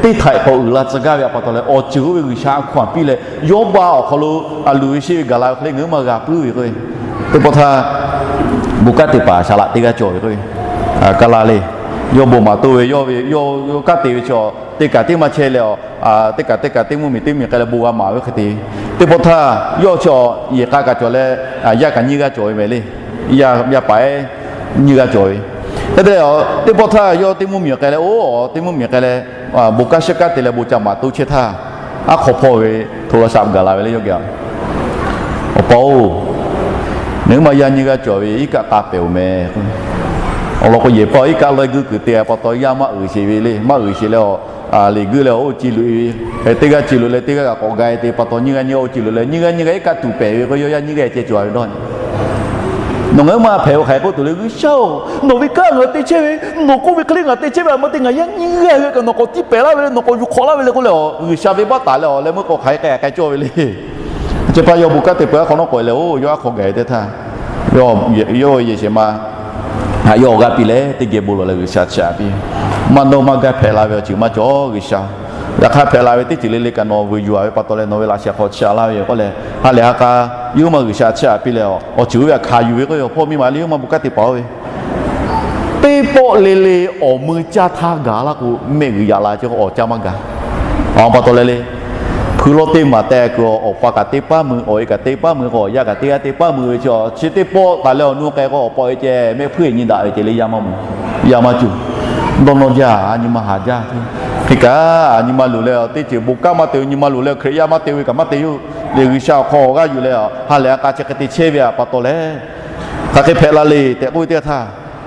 teˇ htaiꞈ k'awꞈ uiˍ la tcuh gaˇ ve a pa taw leh, awˬ ceuˬ oˇ ve G'uiˬsha a hkaw-anˬ piˇ leh, Yawˇbaˆ awˬ hk'aw lo a luˬ ve sheˆ ve gaˬ la ve hk'e le ngaˬ huiˉ ma g'a puiˉ ve k'o, teˇ pawˆ htaˇ, bon kanˉ te paˍ shaˍ laꞈ teˇ g'aˇ cawˬ ve k'o, kaˇ laˇ le. Yawˇ bon maˍ toˇ ve, yawˇ ve yawˇ kanˉ te ve chi, teˇ kaꞈ teˇ maˇ chehˇ leh, teˇ kaꞈ teˇ kaꞈ teˇ mvuhˇmiˬ teˇ miˬ k'ai leh bon g'a maˍ ve hk'e te. Teˇ pawˆ htaˇ yawˇ chi yehˬ k'a kaꞈ cawˬ leh, yaˇ kaꞈ nyiˇ g'aˇ cawˬ ve mehˍ le. Yaˇ paˍ ehˉ nyiˇ g'aˇ cawˬ ve. Hk'e te leh, teˇ pawˆ htaˇ yawˇ teˇ mvuhˇmiˬ k'ai leh, oˇ teˇ mvuhˇmiˬ k'ai leh, bon kanˉ shiˉ kanˉ te leh bon ca maˍ toˇ chehˇ htaˇ, aˉ hk'aw hpawˇ ve hto la shaꞈ gaˬ la ve le yawˇ geh, Awˬ pa-oˬ, nawˬ huiˉ ma yaˇ nyiˇ g'aˇ cawˬ ve iˉ kaˆ k'a pehˍ-oˬ mehˍ. Awˬ lawn k'o, yehˬ paˍ iˉ kaˆ lawehˇ guiˇ kuiˬ te a pa taw yaˇ maˇ uiˍ sheˍ ve le. Maˇ uiˍ sheˍ leh, a, leꞈ guiˇ leh oˇ ce luꞈ-e ve, teˇ g'aˇ ce luꞈ leh teˇ g'aˇ kaꞈ k'awꞈ ga-e te pa taw, nyiˇ g'aˇ nyiˇ g'aˇ oˇ ce luꞈ leh nyiˇ g'aˇ nyiˇ g'aˇ iˉ kaˆ tuˬ pehˍ ve k'o, yawˇ yaˇ nyiˇ g'aˇ ceh cawˬ ve dawˇ nyi. Nawˬ ngaˬ huiˉ ma hpehꞈ-o hk'aˬ hk'e k'oˆ tuˬ le, G'uiˬsha-oˬ, nawˬ ve kanˉ ngaˬ hui te chehˇ ve, nawˬ k'oˆ ve hk'e le ngaˬ te chehˇ ve a ma te, ngaˬ yaˇ nyiˇ g'aˇ ve kaꞈ nawˬ k'awꞈ tiˇ pehˍ laˇ ve le, nawˬ k'awꞈ yuˬ hk'awꞈ laˇ ve le k'oˆ leh, G'uiˬsha venˇbaˆ taˍ leh awˬ leh meuˇ k'awꞈ hk'aˬ hk'e k'ai k'ai cawˇ ve le. Chi pa yawˇ bon kanˉ te peuˬ aˉ hk'awꞈ nawˉ k'awꞈ e leh, oˇ yawˇ aˉ hk'aw gaˬ-e teˇ htaˇ, yawˇ yehˬ shehˍ ma haꞈ yawˇ awˬ g'aˇ piˇ leh teˇ geh bon lawˬ leh G'uiˬsha chiˇ aꞈ piˇ. Maˇ dawˇ maˇ gaˇ hpehꞈ la ve awˬ ceuˬ maˇ cawˬ G'uiˬsha. Yaꞈ hk'aˇ hpehꞈ la ve teˇ ceuˬ le le kaꞈ nawˬ vuiˬ yuˬ-a ve pa taw leh nawˬ ve laꞈ sheh hk'aw chiˇ aꞈ laˇ ve yoˬ k'oˆ leh, ha lehˬ ha k'a yawˇ huiˉ ma G'uiˬsha chiˇ aꞈ piˇ leh, awˬ ceuˬ oˇ ve htaꞈ hkanˍ yuˬ ve k'o, awˬ hpawˇ miˇ ma le yawˇ huiˉ ma bon kanˉ te paˍ-oˬ ve, teˇ pawˆ le le awˬ meuˇ caˇ htaˇ gaˬ laˇ k'o, mehˆ g'uiˬ yaꞈ la chi awˬ caˇ maˇ gaˬ. Awˬ pa taw leh le, hpui lawˇ teˇ maˬ teh kuiˬ awˬ pa kaꞈ teˇ paˉ mui, awˬ e kaꞈ teˇ paˉ mui k'o, awˬ yaˇ kaꞈ teˇ g'aˇ teˇ paˉ mui ve chi, chi teˇ pawˆ taˍ leh awˬ nu k'ai k'o, awˬ pa awˬ e ceh mehˆ hpuiˇ nyi daꞈ ve ceh le yaˇ maˇ mui, yaˇ maˇ cuˬ. Dawˇ nawˇ jaˇ, a nyi ma haˍ jaˇ. Hk'e kaꞈ, a nyi ma luˬ leh teˇ ceuˬ bon kanˉ maˇ te ve, nyi ma luˬ leh Hkriꞈ yaˇ maˇ te ve kaꞈ maˇ te yoˬ. Lehˬ G'uiˬsha awˬ hk'aw awˬ g'aˇ yuˬ leh, ha lehˬ ha k'a chi hk'e te chehˇ ve a pa taw leh, hk'aˬ hk'e hpehꞈ la le tehꞈ k'oˆ ve teˇ g'aˇ htaˇ,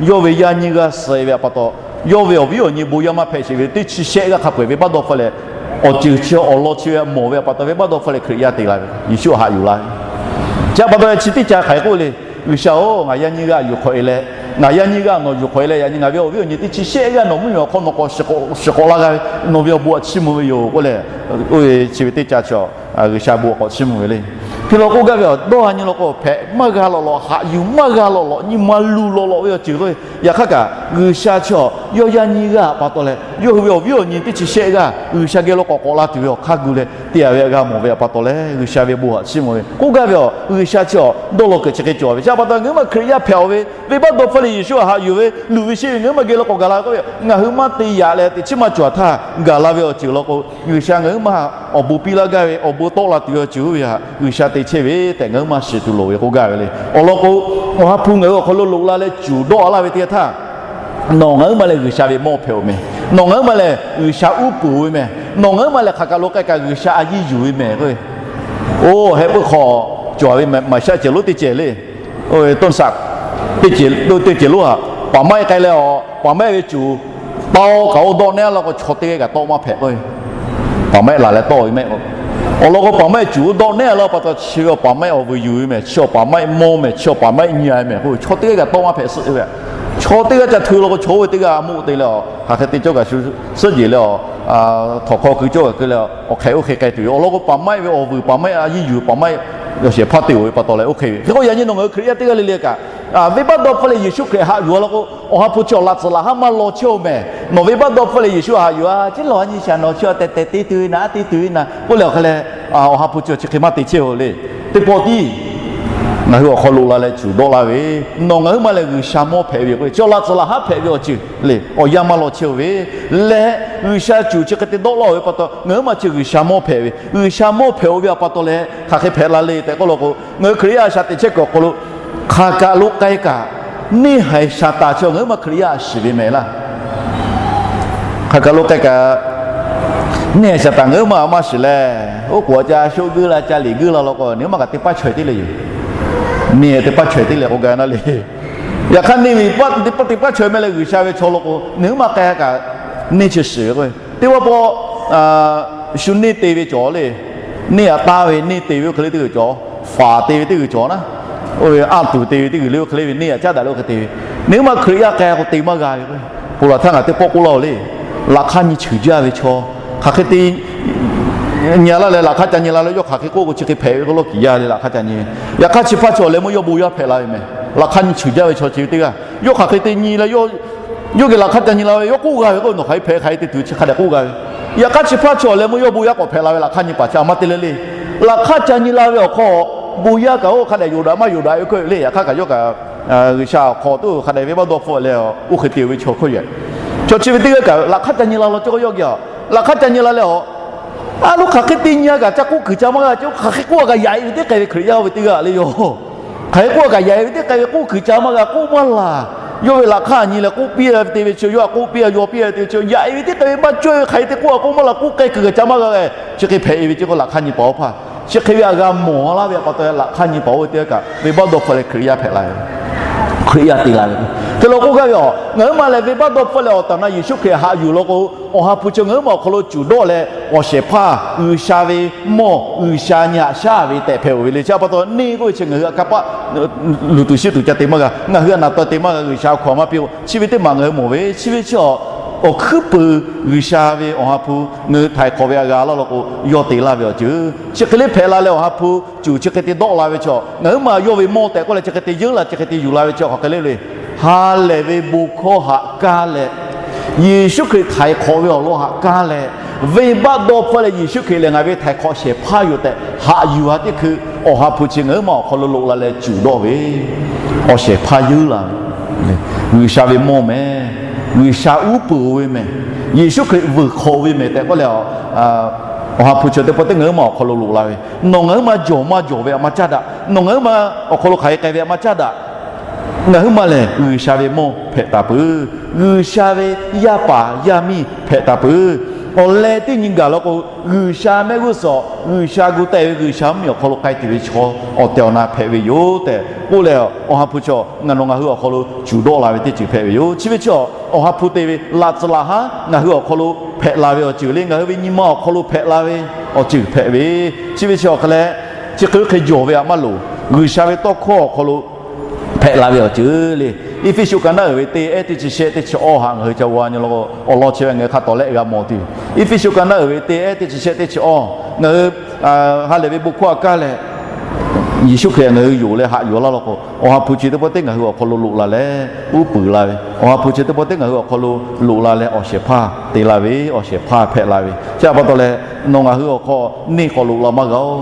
yawˇ ve yaˇ nyiˇ g'aˇ suh ve a pa taw, yawˇ ve awˬ viˉ awˬ nyi bon yaˇ maˇ hpehꞈ sheˍ ve teˇ chi shehˆ g'aˇ hk'a peu-eˬ venˇbaˆ dawˇ hpfuhˇ leh, awˬ ceuˬ chi awˬ lawn chi ve mawˬ ve a pa taw venˇbaˆ dawˇ hpfuhˇ leh Hkriꞈ yaˇ te la ve, Yeˍsuˆ htaꞈ haꞈ yuˬ la ve. Chi a pa taw leh chi teˇ ca hk'aˬ hk'e k'oˆ le, G'uiˬsha-oˬ, ngaˬ yaˇ nyiˇ g'aˇ yuˬ hk'awꞈ e leh, ngaˬ yaˇ nyiˇ g'aˇ nawˬ yuˬ hk'awꞈ e leh, yaꞈ nyi ngaˬ ve awˬ viˉ awˬ nyi teˇ chi shehˆ g'aˇ nawˬ mvuhˇmiˬ awˬ hk'aw nawˬ k'awꞈ shiˍ k'awꞈ la g'a ve, nawˬ ve awˬ bon htaꞈ chiˇ mvuh ve yoˬ k'oˆ leh, oˇ ve chi ve teˇ ca chi G'uiˬsha bon htaꞈ k'awꞈ chiˇ mvuh ve le. Hk'e law k'oˆ gaˇ ve awˬ dawˇ a nyi law k'o, hpehꞈ maˇ g'a lawꞈ lawꞈ, haꞈ yuˬ maˇ g'a lawꞈ lawꞈ, nyi ma luˬ lawꞈ lawꞈ ve awˬ ceuˬ k'o, yaꞈ hk'aˇ kaꞈ G'uiˬsha chi yawˇ yaˇ nyiˇ g'aˇ a pa taw leh, yawˇ hui ve awˬ viˉ awˬ nyi teˇ chi shehˆ g'aˇ G'uiˬsha geh law k'awꞈ k'awꞈ la tuˬ ve awˬ hk'aˇ gu leh te-a ve g'a mawˬ ve a pa taw leh, G'uiˬsha ve bon htaꞈ chiˇ mvuh ve k'oˆ gaˇ ve awˬ, G'uiˬsha chi dawˇ law kuiˬ chi hk'e cawˬ ve chi a pa taw, ngaˬ huiˉ ma Hkriꞈ yaˇ hpehꞈ-aˬ ve venˇbaˆ dawˇ hpfuhˇ leh Yeˍsuˆ htaꞈ haꞈ yuˬ ve luˬ ve sheˆ ve ngaˬ huiˉ ma geh law k'awꞈ gaˬ la k'oˆ ve, ngaˬ hui maˇ te yaꞈ leh teꞈ chiˉ maˇ cawˬ htaˇ gaˬ la ve awˬ ceuˬ law k'o, G'uiˬsha ngaˬ huiˉ ma awˬ bon piˇ laˇ gaˇ ve, awˬ bon tawˆ la tuˬ ve awˬ ceuˬ oˇ ve htaꞈ G'uiˬsha te chehˇ ve tehꞈ ngaˬ huiˉ ma shiˍ tuˬ loˍ ve k'oˆ gaˇ ve le. Awˬ lawn k'o, Awˬ ha hpu ngaˬ hui awˬ hk'aw lo loꞈ la leh cuˬ dawˆ laˇ ve teˇ g'aˇ htaˇ, nawˬ ngaˬ huiˉ ma leh G'uiˬsha ve mawˇ hpehꞈ-oˬ meh. Nawˬ ngaˬ huiˉ ma leh G'uiˬsha uˉ peunˍ ve meh. Nawˬ ngaˬ huiˉ ma leh hk'aˬ kaˬ lo k'ai kaꞈ G'uiˬsha a yiˇ yuˬ ve meh k'o, oˇ heh puiˉ hk'aw cawˬ ve maˍ shaˆ cehˬ lonˉ teˇ cehˬ le. Oˇ ve Toˇsaꞈ teˇ cehˬ lonˉ htaꞈ paˍ maˆ-ehˆ k'ai leh, a, paˍ maˆ-ehˆ ve cuˬ tawˆ kaꞈ oˇ dawˆ nehˉ laˇ k'o, chaw teˇ g'aˇ kaꞈ tawˆ maˇ hpehꞈ k'o, paˍ maˆ-ehˆ laˬ leh tawˆ ve mehˆ k'o, awˬ lawn k'o, paˍ maˆ-ehˆ cuˬ oˇ dawˆ nehˉ laˇ pa taw chi ve awˬ paˍ maˆ-ehˆ awˬ vuiˬ yuˬ ve meh, chi awˬ paˍ maˆ-ehˆ mawˇ meh, chi awˬ paˍ maˆ-ehˆ nyi-a ve meh k'o, chaw teˇ g'aˇ kaꞈ tawˆ maˇ hpehꞈ suhˆ ve. Chaw teˇ g'aˇ ca htu law k'o, chaw oˇ ve teˇ g'aˇ a moˆ te leh, a, hk'aˬ hk'e te cawˇ kaꞈ shu suhˆ jeˬ leh, a, htawnˍ hk'aw keu cawˇ kaꞈ keu leh, awˬ hk'ehꞈ oˇ hk'e k'ai tuˬ ve. Awˬ lawn k'o, paˍ maˆ-ehˆ ve awˬ vuiˬ, paˍ maˆ-ehˆ a yiˇ yuˬ, paˍ maˆ-ehˆ yawˬ shehˍ hpaˇ te-oˬ ve pa taw leh oˇ hk'e ve. Hk'e k'o, yaꞈ nyi nawˬ ngaˬ hui Hkriꞈ yaˇ teˇ g'aˇ le le kaꞈ, venˇbaˆ dawˇ hpfuhˇ leh Yeˍsuˆ Hkriꞈ haꞈ yuˬ-a law k'o, Awˬ ha hpu chi awˬ laꞈ tcuhˍ laꞈ haˉ maˇ law chehˇ-oˬ meh. Nawˬ venˇbaˆ dawˇ hpfuhˇ leh Yeˍsuˆ haꞈ yuˬ-a, chi lawˬ a nyi shaˍ nawˬ chi awˬ tehˬ tehˬ te tuˬ ve naˍ, a te tuˬ ve naˍ k'oˆ leh awˬ hk'e leh, Awˬ ha hpu chi chi hk'e maˇ te chehˇ-oˬ le. Teˇ pawˆ tiˉ ngaˬ hui awˬ hk'aw loꞈ la leh cuˬ dawˆ laˇ ve, nawˬ ngaˬ huiˉ ma leh G'uiˬsha mawˇ hpehꞈ ve k'o, chi awˬ laꞈ tcuhˍ laꞈ haˉ hpehꞈ ve awˬ ceuˬ le, awˬ yanˇ maˇ law chehˇ-oˬ ve leh, G'uiˬsha cuˬ chi hk'e te dawˆ laˇ-oˬ ve pa taw, ngaˬ huiˉ ma chi G'uiˬsha mawˇ hpehꞈ ve, G'uiˬsha mawˇ hpehꞈ-oˬ ve a pa taw leh hk'aˬ hk'e hpehꞈ la le tehꞈ k'oˆ law k'o, ngaˬ hui Hkriꞈ yaˇ a shaꞈ teꞈ chehˇ kuiˬ awˬ hk'aw lo, hk'aˬ kaˬ lo k'ai kaꞈ, neˇ haiˬ Saˍtanˍ chi ngaˬ huiˉ ma Hkriꞈ yaˇ a shiˍ ve mehˍ laˇ. Hk'aˬ kaˬ lo k'ai kaꞈ, neˇ haiˬ Saˍtanˍ ngaˬ huiˉ ma a maˇ shiˍ leh, oˉ k'oˍ a ca shoˆ guiˇ la ca liꞈ guiˇ la law k'o, ngaˬ huiˉ ma kaꞈ teˇ paˉ chaweh teˇ leh yoˬ. Neˇ teˇ paˉ chaweh teˇ leh k'o gaˬ na le. Yaꞈ hk'aˇ neˇ ve teˇ paˉ teˇ paˉ chaweh meh leh G'uiˬsha ve chaw law k'o, ngaˬ huiˉ ma k'ai kaꞈ, neˇ chi shiˍ ve k'o, teˇ pawˆ pawˆ shu neˇ te ve cawˬ le. Neˇ htaꞈ taˇ ve neˇ te ve oˇ hk'e le teˇ g'uiˬ cawˬ, faˍ te ve teˇ g'uiˬ cawˬ naˉ, oˇ ve aˉ tuˬ te ve teˇ g'uiˬ le oˇ hk'e le ve neˇ htaꞈ caˉ daꞈ le oˇ hk'e te ve, Neˇ ma Hkriꞈ yaˇ k'ai k'o te maˇ g'a ve k'o, ponˬ laˬ htaˇ ngaˬ teˇ pawˆ k'oˆ laˇ-oˬ le. Laꞈ hk'aˇ nyi cheuˬ jaˇ ve chaw, hk'aˬ hk'e te nyi-a laˇ leh laꞈ hk'aˇ ca nyi la leh yawˇ hk'aˬ hk'e k'oˆ k'o chi hk'e hpehꞈ ve k'oˆ lawˇ kiˍ yaˇ le. Laꞈ hk'aˇ ca nyi, yaꞈ hk'aˇ chi hpaˇ chaw leh meuˇ yawˇ bon yaˇ hpehꞈ la ve mehˬ. Laꞈ hk'aˇ nyi cheuˬ jaˇ ve chaw chi ve teˇ g'aˇ yawˇ hk'aˬ hk'e te nyi leh yawˇ geh laꞈ hk'aˇ ca nyi la ve, yawˇ k'oˆ g'a ve k'o, nawˬ hk'aˬ hk'e hpehꞈ, hk'aˬ hk'e te tuˬ chi hk'a dehꞈ k'oˆ g'a ve. Yaꞈ hk'aˇ chi hpaˇ chaw leh meuˇ yawˇ bon yaˇ k'awꞈ hpehꞈ la ve laꞈ hk'aˇ nyi paˍ chi a maˇ te le le. Laꞈ hk'aˇ ca nyi la ve awˬ hk'aw bon yaˇ kaꞈ oˇ hk'a dehꞈ yonˍ daꞈ maˇ yonˍ daꞈ ve k'oˆ le. Yaꞈ hk'aˇ kaꞈ yawˇ kaꞈ G'uiˬsha awˬ hk'aw tuˬ hk'a dehꞈ venˇbaˆ dawˇ hpfuhˆ leh oˇ hk'e te ve chaw hk'oˆ yaꞈ. Chaw chi ve teˇ g'aˇ kaꞈ laꞈ hk'aˇ ca nyi la law cawˇ k'o yawˇ geh laꞈ hk'aˇ ca nyi la leh a, a lo hk'aˬ hk'e te nyi-a kaꞈ ca k'oˆ kuiˬ ca maˇ g'a. Chi hk'aˬ hk'e k'oˆ-a kaꞈ yaꞈ-e ve teˇ k'ai ve Hkriꞈ yaˇ oˇ ve teˇ g'aˇ le yoˬ. Hk'aˬ hk'e k'oˆ-a kaꞈ yaꞈ-e ve teˇ k'ai ve k'oˆ kuiˬ ca maˇ g'a, k'oˆ maˇ laˬ. Yawˇ ve laꞈ hk'aˇ nyi leh k'oˆ piˇ te ve chi, yawˇ htaꞈ k'oˆ piˇ-a, yaw piˇ te ve chi, yaꞈ-e ve teˇ k'ai ve maˇ cawˇ ve, hk'aˬ hk'e te k'oˆ-a k'oˆ maˇ laˬ, k'oˆ k'ai kuiˬ kaꞈ ca maˇ g'a. Chi hk'e hpehꞈ-e ve chi k'o laꞈ hk'aˇ nyi paˍ oˇ hpaˇ chi hk'e ve a g'a mawˬ laˇ ve pa taw laꞈ hk'aˇ nyi paˍ oˇ ve teˇ g'aˇ kaꞈ venˇbaˆ dawˇ hpfuhˆ leh Hkriꞈ yaˇ hpehꞈ la ve Hkriꞈ yaˇ te la ve k'o, hk'e lo k'oˆ gaˇ ve a, ngaˬ huiˉ ma lehˬ venˇbaˆ dawˇ hpfuhˆ leh awˬ tehˬ awˬ na Yeˍsuˆ Hkriꞈ haꞈ yuˬ law k'o, Awˬ ha hpu chi ngaˬ huiˉ ma awˬ hk'aw lo cuˬ dawˆ leh awˬ shehˍ hpaˇ G'uiˬsha ve mawˇ, G'uiˬsha nyi haꞈ shaˉ ve tehꞈ hpehꞈ-oˬ ve le. Chi pa taw neˇ k'oˆ ve chi ngaˬ hui a kanˇ paˆ luˬ tuˬ shiˉ tuˬ ca te maˇ g'a. Ngaˬ hui a naˍ taw te maˇ g'a. G'uiˬsha awˬ hkaw-anˬ maˇ piˇ-oˬ. Chi ve teˇ maˬ ngaˬ hui mawˬ ve. Chi ve chi a, awˬ hkuiˉ puiˍ G'uiˬsha ve Awˬ ha hpu ngaˬ hui htaiˍ hk'awꞈ ve a g'a laˇ law k'o, yawˇ te laˇ ve awˬ ceuˬ chi hk'e le hpehꞈ la leh Awˬ ha hpu cuˬ chi hk'e te dawˆ la ve chi a, ngaˬ huiˉ ma yawˇ ve mawˇ tehꞈ k'oˆ leh chi hk'e te yeunˇ la, chi hk'e te yuˬ la ve chi a, hk'aˬ hk'e le le. Ha lehˬ ve bon hkawˇ haꞈ kaˇ leh, Yeˍsuˆ Hkriꞈ htaiˍ hk'awꞈ ve awˬ lawn haꞈ kaˇ leh, venˇbaˆ dawˇ hpfuhˆ leh Yeˍsuˆ Hkriꞈ lehˬ ngaˬ ve htaiˍ hk'awꞈ shehˍ hpaˇ yoˬ tehꞈ haꞈ yuˬ-a teˇ hkui, Awˬ ha hpu chi ngaˬ huiˉ ma awˬ hk'aw lo loꞈ la leh cuˬ dawˆ ve awˬ shehˍ hpaˇ yeunˇ la ve G'uiˬsha ve mawˇ mehˍ. G'uiˬsha uˉ peunˍ-o ve mehˍ. Yeˍsuˆ Hkriꞈ vuiˬ hk'awꞈ ve mehˍ tehꞈ k'oˆ leh, Awˬ ha hpu chi teˇ pawˆ teˇ ngaˬ huiˉ ma awˬ hk'aw lo loꞈ la ve, nawˬ ngaˬ huiˉ ma jawˬ maˇ jawˬ ve a maˇ caˇ daꞈ. Nawˬ ngaˬ huiˉ ma awˬ hk'aw lo hk'aˬ hk'e k'ai ve a maˇ caˇ daꞈ. Ngaˬ huiˉ ma lehˬ G'uiˬsha ve mawˇ hpehꞈ taˍ peuˬ. G'uiˬsha ve yaˇ paˍ yaˇ miˇ hpehꞈ taˍ peuˬ. Awˬ leh teˇ nyi gaˬ law k'o, G'uiˬsha mehˆ g'uˇ suhˍ, G'uiˬsha gu teh ve G'uiˬsha mvuhˇmiˬ awˬ hk'aw lo k'ai tuˬ ve chaw awˬ tehˬ awˬ na hpehꞈ ve yoˬ tehꞈ k'oˆ leh, Awˬ ha hpu chi ngaˬ nawˬ ngaˬ hui awˬ hk'aw lo cuˬ dawˆ la ve teˇ ceuˬ hpehꞈ ve yoˬ. Chi ve chi Awˬ ha hpu te ve laꞈ tcuhˍ laꞈ haˉ ngaˬ hui awˬ hk'aw lo hpehꞈ la ve awˬ ceuˬ le. Ngaˬ hui ve nyi ma awˬ hk'aw lo hpehꞈ la ve awˬ ceuˬ hpehꞈ ve. Chi ve chi awˬ hk'a leh, chi hk'e hk'e jawˬ ve a maˇ loˍ. G'uiˬsha ve tawˇ hkawˇ awˬ hk'aw lo hpehꞈ la ve awˬ ceuˬ le. Eˇfeˇsuꞈ ka naˉ uiˍ ve teˇ ehˉ teˇ chi shehˆ teˇ chi awˇ haꞈ ngaˬ hui ca g'a nyi law k'o, awˬ lawn chi ve ngaˬ hui hk'a tawˍ lehˆ g'a mawˬ tuˬ. Eˇfeˇsuꞈ ka naˉ uiˍ ve teˇ ehˉ teˇ chi shehˆ teˇ chi awˇ, ngaˬ hui ha lehˬ ve bon hkawˇ a kaˇ leh, Yeˍsuˆ Hkriꞈ ngaˬ hui yonˍ leh haꞈ yuˬ laˇ law k'o, Awˬ ha hpu chi teˇ pawˆ teˇ ngaˬ hui awˬ hk'aw lo loꞈ la leh uˉ peunˍ la ve, Awˬ ha hpu chi teˇ pawˆ teˇ ngaˬ hui awˬ hk'aw lo loꞈ la leh awˬ shehˍ hpaˇ te la ve, awˬ shehˍ hpaˇ hpehꞈ la ve. Chi pa taw leh, nawˬ ngaˬ hui awˬ hk'aw neˇ k'awꞈ loꞈ la maˇ g'a-oˬ.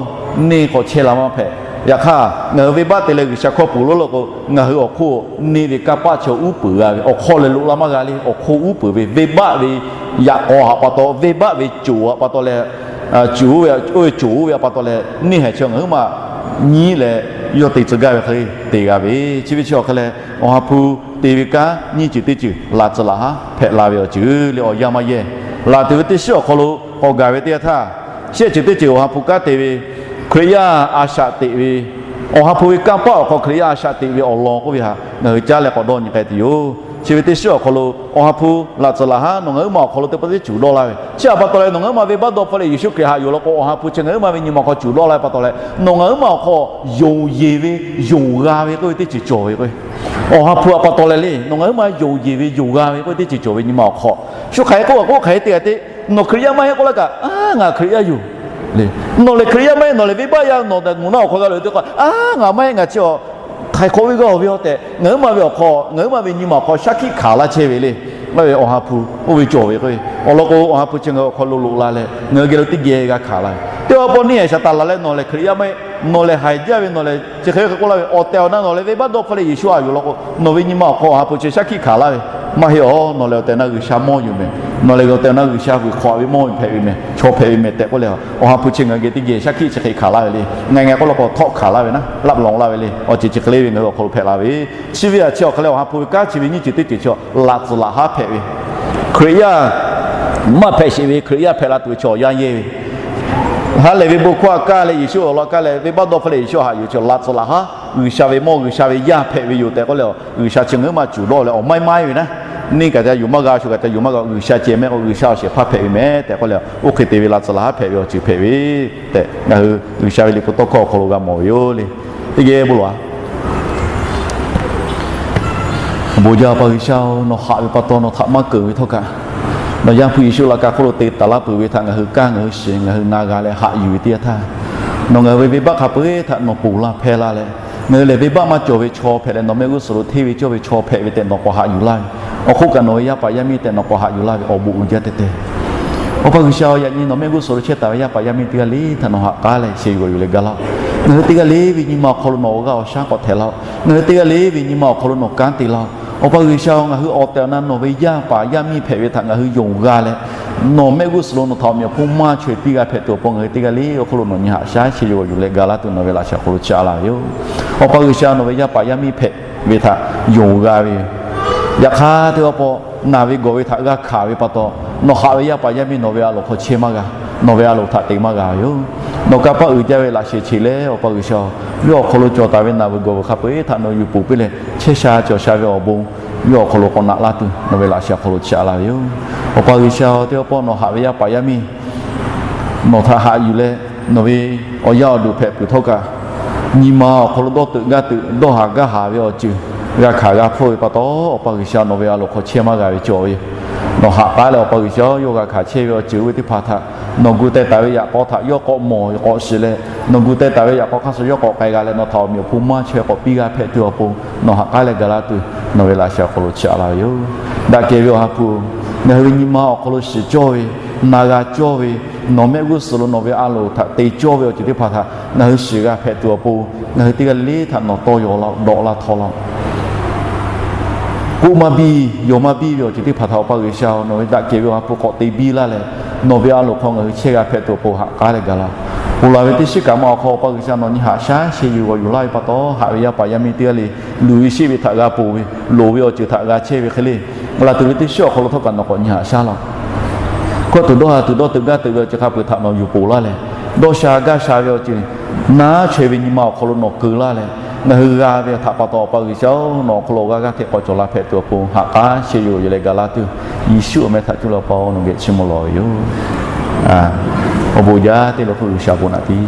Neˇ k'awꞈ chehˇ la maˇ hpehꞈ. Yaꞈ hk'aˇ, ngaˬ hui venˇbaˆ te leh G'uiˬsha hkawˇ peuˬ lo law k'o, ngaˬ hui awˬ hk'oˆ neˇ ve kanˇ paˆ chi uˉ peunˍ g'a ve, awˬ hk'aw lehˬ loꞈ la maˇ g'a le. Awˬ hk'oˆ uˉ peunˍ ve venˇbaˆ ve yaꞈ k'aw haꞈ pa taw, venˇbaˆ ve coˬ haꞈ pa taw leh, coˬ oˇ ve coˬ oˇ ve haꞈ pa taw leh, neˇ haiˬ chi ngaˬ huiˉ ma nyi leh yawˇ te tcuh gaˇ ve hk'e te g'a ve. Chi ve chi awˬ hk'a leh, Awˬ ha hpu te ve kanˉ nyiˇ ceuˬ teˇ ceuˬ laꞈ tcuhˍ laꞈ haˉ hpehꞈ la ve awˬ ceuˬ le. Awˬ yanˇ maˇ yehˇ. Laˬ tuˬ ve teˇ shiˉ awˬ hk'aw lo k'awꞈ gaˬ ve teˇ yanˇ htaˇ, shehˆ ceuˬ teˇ ceuˬ Awˬ ha hpu kanˉ te ve, Hkriꞈ yaˇ a shaꞈ teꞈ ve, Awˬ ha hpu ve kanˇ paˆ awˬ hk'aw Hkriꞈ yaˇ a shaꞈ teꞈ ve awˬ lawn k'oˆ ve htaꞈ ngaˬ hui caˉ leh k'awꞈ dawˇ nyi k'ai tuˬ yoˬ. Chi ve teˇ shiˉ awˬ hk'aw lo Awˬ ha hpu laꞈ tcuhˍ laꞈ haˉ nawˬ ngaˬ huiˉ ma awˬ hk'aw lo teˇ pawˆ teˇ cuˬ dawˆ la ve. Chi htaꞈ pa taw leh nawˬ ngaˬ huiˉ ma venˇbaˆ dawˇ hpfuhˆ leh Yeˍsuˆ Hkriꞈ haꞈ yuˬ law k'o, Awˬ ha hpu chi ngaˬ huiˉ ma ve nyi ma awˬ hk'aw cuˬ dawˆ la ve pa taw leh, nawˬ ngaˬ huiˉ ma awˬ hk'aw yonˍ yeˬ ve yonˍ g'a ve k'oˆ ve teˇ ceuˬ cawˬ ve k'o, Awˬ ha hpu htaꞈ pa taw leh le, nawˬ ngaˬ huiˉ ma yonˍ yeˬ ve yonˍ g'a ve k'oˆ ve teˇ ceuˬ cawˬ ve nyi ma awˬ hk'aw. Shu hk'aˬ hk'e k'oˆ k'oˆ hk'aˬ hk'e te g'a te, nawˬ Hkriꞈ yaˇ maˇ heˆ k'oˆ laˇ kaꞈ, a, ngaˬ Hkriꞈ yaˇ yoˬ le. Nawˬ lehˬ Hkriꞈ yaˇ maˇ heˆ, nawˬ lehˬ venˇbaˆ yaˇ, nawˬ tehꞈ mvuhˇ naw awˬ hk'aw g'a loꞈ e teˇ hk'aˇ, a, ngaˬ maˇ heˆ, ngaˬ chi a htaiˍ hk'awꞈ ve g'a-oˬ ve a tehꞈ, ngaˬ huiˉ ma ve awˬ hk'aw, ngaˬ huiˉ ma ve nyi ma awˬ hk'aw shaˉ hkiˆ hkanˍ laˇ chehˇ ve le. Ngaˬ ve Awˬ ha hpu oˇ ve cawˬ ve k'o, awˬ lawn k'o Awˬ ha hpu chi ngaˬ hui awˬ hk'aw lo loꞈ la leh ngaˬ hui geh lo teˇ geh g'a hkanˍ la ve. Teˇ pawˆ teˇ pawˆ neˇ haiˬ shaˍ taˍ laˬ leh nawˬ lehˬ Hkriꞈ yaˇ maˇ heˆ, nawˬ lehˬ haiˬ jaˇ ve, nawˬ lehˬ chi hk'e hk'e k'oˆ laˇ ve awˬ tehˬ awˬ na nawˬ lehˬ venˇbaˆ dawˇ hpfuhˆ leh Yeˍsuˆ haꞈ yuˬ law k'o, nawˬ ve nyi ma awˬ hk'aw Awˬ ha hpu chi shaˉ hkiˆ hkanˍ laˇ ve maˇ heˆ. Awˬ, nawˬ lehˬ awˬ tehˬ awˬ na G'uiˬsha mawˇ yoˬ mehˍ. Nawˬ lehˬ awˬ tehˬ awˬ na G'uiˬsha vuiˬ hk'awꞈ ve mawˇ hpehꞈ ve mehˍ, chaw hpehꞈ ve mehˍ tehꞈ k'oˆ leh, Awˬ ha hpu chi ngaˬ hui geh teˇ geh shaˉ hkiˆ chi hk'e hkanˍ laˇ ve le. Ngaˬ ngaˬ k'oˆ law k'o htawˆ hkanˍ laˇ ve naˉ, laˆ lawˬ laˇ ve le. Awˬ ceuˬ chi hk'e le ve ngaˬ hui awˬ hk'aw lo hpehꞈ la ve. Chi ve htaꞈ chi awˬ hk'a leh Awˬ ha hpu ve kanˉ chi ve nyiˇ ceuˬ teˇ ceuˬ chi laꞈ tcuhˍ laꞈ haˉ hpehꞈ ve, Hkriꞈ yaˇ maˇ hpehꞈ sheˍ ve Hkriꞈ yaˇ hpehꞈ la tuˬ ve chaw awˬ yanˇ yehˇ ve, ha lehˬ ve bon hkawˇ a kaˇ leh Yeˍsuˆ awˬ lawn kaˇ leh venˇbaˆ dawˇ hpfuhˆ leh Yeˍsuˆ haꞈ yuˬ chi laꞈ tcuhˍ laꞈ haˉ G'uiˬsha ve mawˇ, G'uiˬsha ve yaˇ hpehꞈ ve yoˬ tehꞈ k'oˆ leh, G'uiˬsha chi ngaˬ huiˉ ma cuˬ dawˇ leh awˬ maiˉ maiˉ ve naˉ, neˇ kaꞈ ca yuˬ maˇ g'a, shu kaꞈ ca yuˬ maˇ g'a, G'uiˬsha ceh mehˆ k'o G'uiˬsha awˬ shehˍ hpaˇ hpehꞈ ve mehˍ tehꞈ k'oˆ leh, oˇ hk'e te ve laꞈ tcuhˍ laꞈ haˉ hpehꞈ ve awˬ ceuˬ hpehꞈ ve tehꞈ ngaˬ hui G'uiˬsha ve liꞈ hpu tawˇ hkawˇ awˬ hk'aw lo g'a mawˬ ve yoˬ le. Teˇ geh bon lawˬ-a. Bon jaˇ Awˬ pa G'uiˬsha-oˬ, nawˬ haꞈ ve pa taw nawˬ htaꞈ maˇ keunˍ ve htawˇ kaꞈ, nawˬ Yaˇ hpu Yeˍsuˆ laꞈ ka hk'oˆ lo te taˍ laˇ peuˬ ve htaꞈ ngaˬ hui kaˇ, ngaˬ hui shiˍ, ngaˬ hui na g'a leh haꞈ yuˬ ve teˇ yanˇ htaˇ, nawˬ ngaˬ hui ve venˇbaˆ hk'a peu-eˬ htaꞈ nawˬ ponˬ laˇ hpehˇ laˇ leh, ngaˬ hui lehˬ venˇbaˆ maˇ cawˬ ve chaw hpehꞈ leh nawˬ mehˆ g'uˇ suhˍ lo hteˇ ve cawˇ ve chaw hpehꞈ ve tehꞈ nawˬ k'awꞈ haꞈ yuˬ laˇ ve, awˬ hk'oˆ kaꞈ nawˬ ve yaˇ paˍ yaˇ miˇ tehꞈ nawˬ k'awꞈ haꞈ yuˬ laˇ ve awˬ bon uiˍ jaˇ teh teh. Awˬ pa G'uiˬsha-oˬ, yaꞈ nyi nawˬ mehˆ g'uˇ suhˍ lo chehˇ taˍ ve yaˇ paˍ yaˇ miˇ teˇ g'aˇ le htaꞈ nawˬ ha k'aˉ leh sheh yuˬ g'awˬ yuˬ leh ga laˇ-oˆ. Ngaˬ hui teˇ g'aˇ le ve nyi ma awˬ hk'aw lo nawˬ awˬ g'aˇ awˬ shaˉ k'awꞈ htehꞈ laˇ-oˆ. Ngaˬ hui teˇ g'aˇ le ve nyi ma awˬ hk'aw lo nawˬ kanˉ te laˇ-oˆ. Awˬ pa G'uiˬsha-oˬ, ngaˬ hui awˬ tehˬ awˬ na nawˬ ve yaˇ paˍ yaˇ miˇ hpehꞈ ve htaꞈ ngaˬ hui yonˍ g'a leh, nawˬ mehˆ g'uˇ suhˍ lo nawˬ htaꞈ awˬ meꞈ awˬ hponˇ maˇ chaweh piˇ g'a hpehꞈ tuˬ awˬ pon ngaˬ hui teˇ g'aˇ le awˬ hk'aw lo nawˬ nyi haꞈ shaˉ sheh yuˬ g'awˬ yuˬ leh ga laˇ tuˬ nawˬ ve laꞈ sheh awˬ hk'aw lo chiˇ aꞈ laˇ ve yoˬ. Awˬ pa G'uiˬsha nawˬ ve yaˇ paˍ yaˇ miˇ hpehꞈ ve htaꞈ yonˍ g'a ve yoˬ. Yaꞈ hk'aˇ teˇ g'aˇ pawˆ naˬ ve gawˬ ve htaꞈ g'a hkanˍ ve pa taw, nawˬ haꞈ ve yaˇ paˍ yaˇ miˇ nawˬ ve a loˍ hk'aw chehˇ maˇ g'a, nawˬ ve a loˍ htaꞈ te maˇ g'a ve yoˬ. Nawˬ kanˇ paˆ uiˍ jaˇ ve laꞈ sheh cheˬ leh Awˬ pa G'uiˬsha-oˬ, yawˇ awˬ hk'aw lo cawˬ taˍ ve naˬ ve gawˬ ve hk'a peu-eˬ htaꞈ nawˬ yuˬ poˬ piˇ leh chehˇ sha cawˬ sha ve awˬ bon yawˇ awˬ hk'aw lo k'awꞈ naꞈ laˇ tuˬ nawˬ ve laꞈ sheh awˬ hk'aw lo chiˇ aꞈ laˇ ve yoˬ. Awˬ pa G'uiˬsha-oˬ, teˇ g'aˇ pawˆ nawˬ haꞈ ve yaˇ paˍ yaˇ miˇ nawˬ htaꞈ haꞈ yuˬ leh, nawˬ ve awˬ yaˇ awˬ duˬ hpehꞈ peuˬ htawˇ kaꞈ, nyi ma awˬ hk'aw lo dawˇ teuꞈ gaˇ teuꞈ dawˇ haˍ gaˇ haˍ ve awˬ ceuˬ g'a hkanˍ g'a hpfuhˆ ve pa taw, Awˬ pa G'uiˬsha nawˬ ve a loˍ hk'aw chehˇ maˇ g'a ve cawˬ ve yoˬ. Nawˬ haꞈ k'aˉ leh Awˬ pa G'uiˬsha yawˇ g'a hkanˍ chehˇ ve awˬ ceuˬ oˇ ve teˇ hpaˍ htaꞈ nawˬ gu teh taˍ ve yaꞈ k'aw htaꞈ yawˇ k'awꞈ mawˬ k'awꞈ shiˍ leh, nawˬ gu teh taˍ ve yaꞈ k'aw hk'aˇ suh yawˇ k'awꞈ k'ai g'a leh nawˬ htaꞈ awˬ meꞈ awˬ hponˇ maˇ chaweh k'awꞈ piˇ g'a hpehꞈ tuˬ awˬ pon nawˬ haꞈ k'aˉ leh ga laˇ tuˬ nawˬ ve laꞈ sheh awˬ hk'aw lo chiˇ aꞈ laˇ ve yoˬ. Daꞈ kehˬ ve Awˬ ha hpu, ngaˬ hui ve nyi ma awˬ hk'aw lo shiˍ cawˇ ve, na g'a cawˇ ve, nawˬ mehˆ g'uˇ suhˍ lo nawˬ ve a loˍ htaꞈ te cawˇ ve awˬ ceuˬ teˇ hpaˍ htaꞈ ngaˬ hui shiˍ g'a hpehꞈ tuˬ awˬ pon, ngaˬ hui teˇ g'aˇ le le htaꞈ nawˬ tawˇ yaw laˇ-oˆ, dawꞈ laˇ htawˇ laˇ-oˆ. K'oˆ maˇ biˇ, yaw maˇ biˇ ve awˬ ceuˬ teˇ hpaˍ htaꞈ Awˬ pa G'uiˬsha nawˬ ve daꞈ kehˬ ve Awˬ ha hpu k'awꞈ te biˇ laˇ leh, nawˬ ve a loˍ hk'aw ngaˬ hui chehˇ g'a hpehꞈ tuˬ awˬ pon haꞈ k'aˉ leh ga laˇ. Ponˬ laˬ ve teˇ shiˉ kaꞈ ma awˬ hk'aw Awˬ pa G'uiˬsha nawˬ nyi haꞈ shaˉ sheh yuˬ g'awˬ yuˬ laˇ ve pa taw, haꞈ ve yaˇ paˍ yaˇ miˇ teˇ g'aˇ le luˬ ve sheˆ ve htaꞈ g'a ponˬ ve, loˍ ve awˬ ceuˬ htaꞈ g'a chehˇ ve hk'e le, laˬ tuˬ ve teˇ shiˉ awˬ hk'aw lo htawˇ kaꞈ nawˬ k'awꞈ nyi haꞈ shaˉ laˇ-oˆ. Hkawˇ tuˬ dawˇ haˍ tuˬ dawˇ teuꞈ gaˇ teuꞈ ve awˬ ceuˬ hk'a peu-eˬ htaꞈ nawˬ yuˬ ponˬ laˇ leh, dawˇ sha gaˇ sha ve awˬ ceuˬ naˉ chaweh ve nyi ma awˬ hk'aw lo nawˬ keu laˇ leh, ngaˬ hui g'a ve htaꞈ pa taw Awˬ pa G'uiˬsha-oˬ, nawˬ awˬ hk'aw lo awˬ g'aˇ g'aˇ hteꞈ k'awꞈ cawˬ la hpehꞈ tuˬ awˬ pon haꞈ k'aˉ sheh yuˬ g'awˬ yuˬ leh ga laˇ tuˬ, Yeˍsuˆ awˬ meh htaꞈ cuˇ leh Awˬ pa-oˬ, nawˬ geh chiˇ mvuh lawˬ ve yoˬ. Awˬ bon jaˇ teˇ lo hk'oˆ G'uiˬsha bon naꞈ piˇ.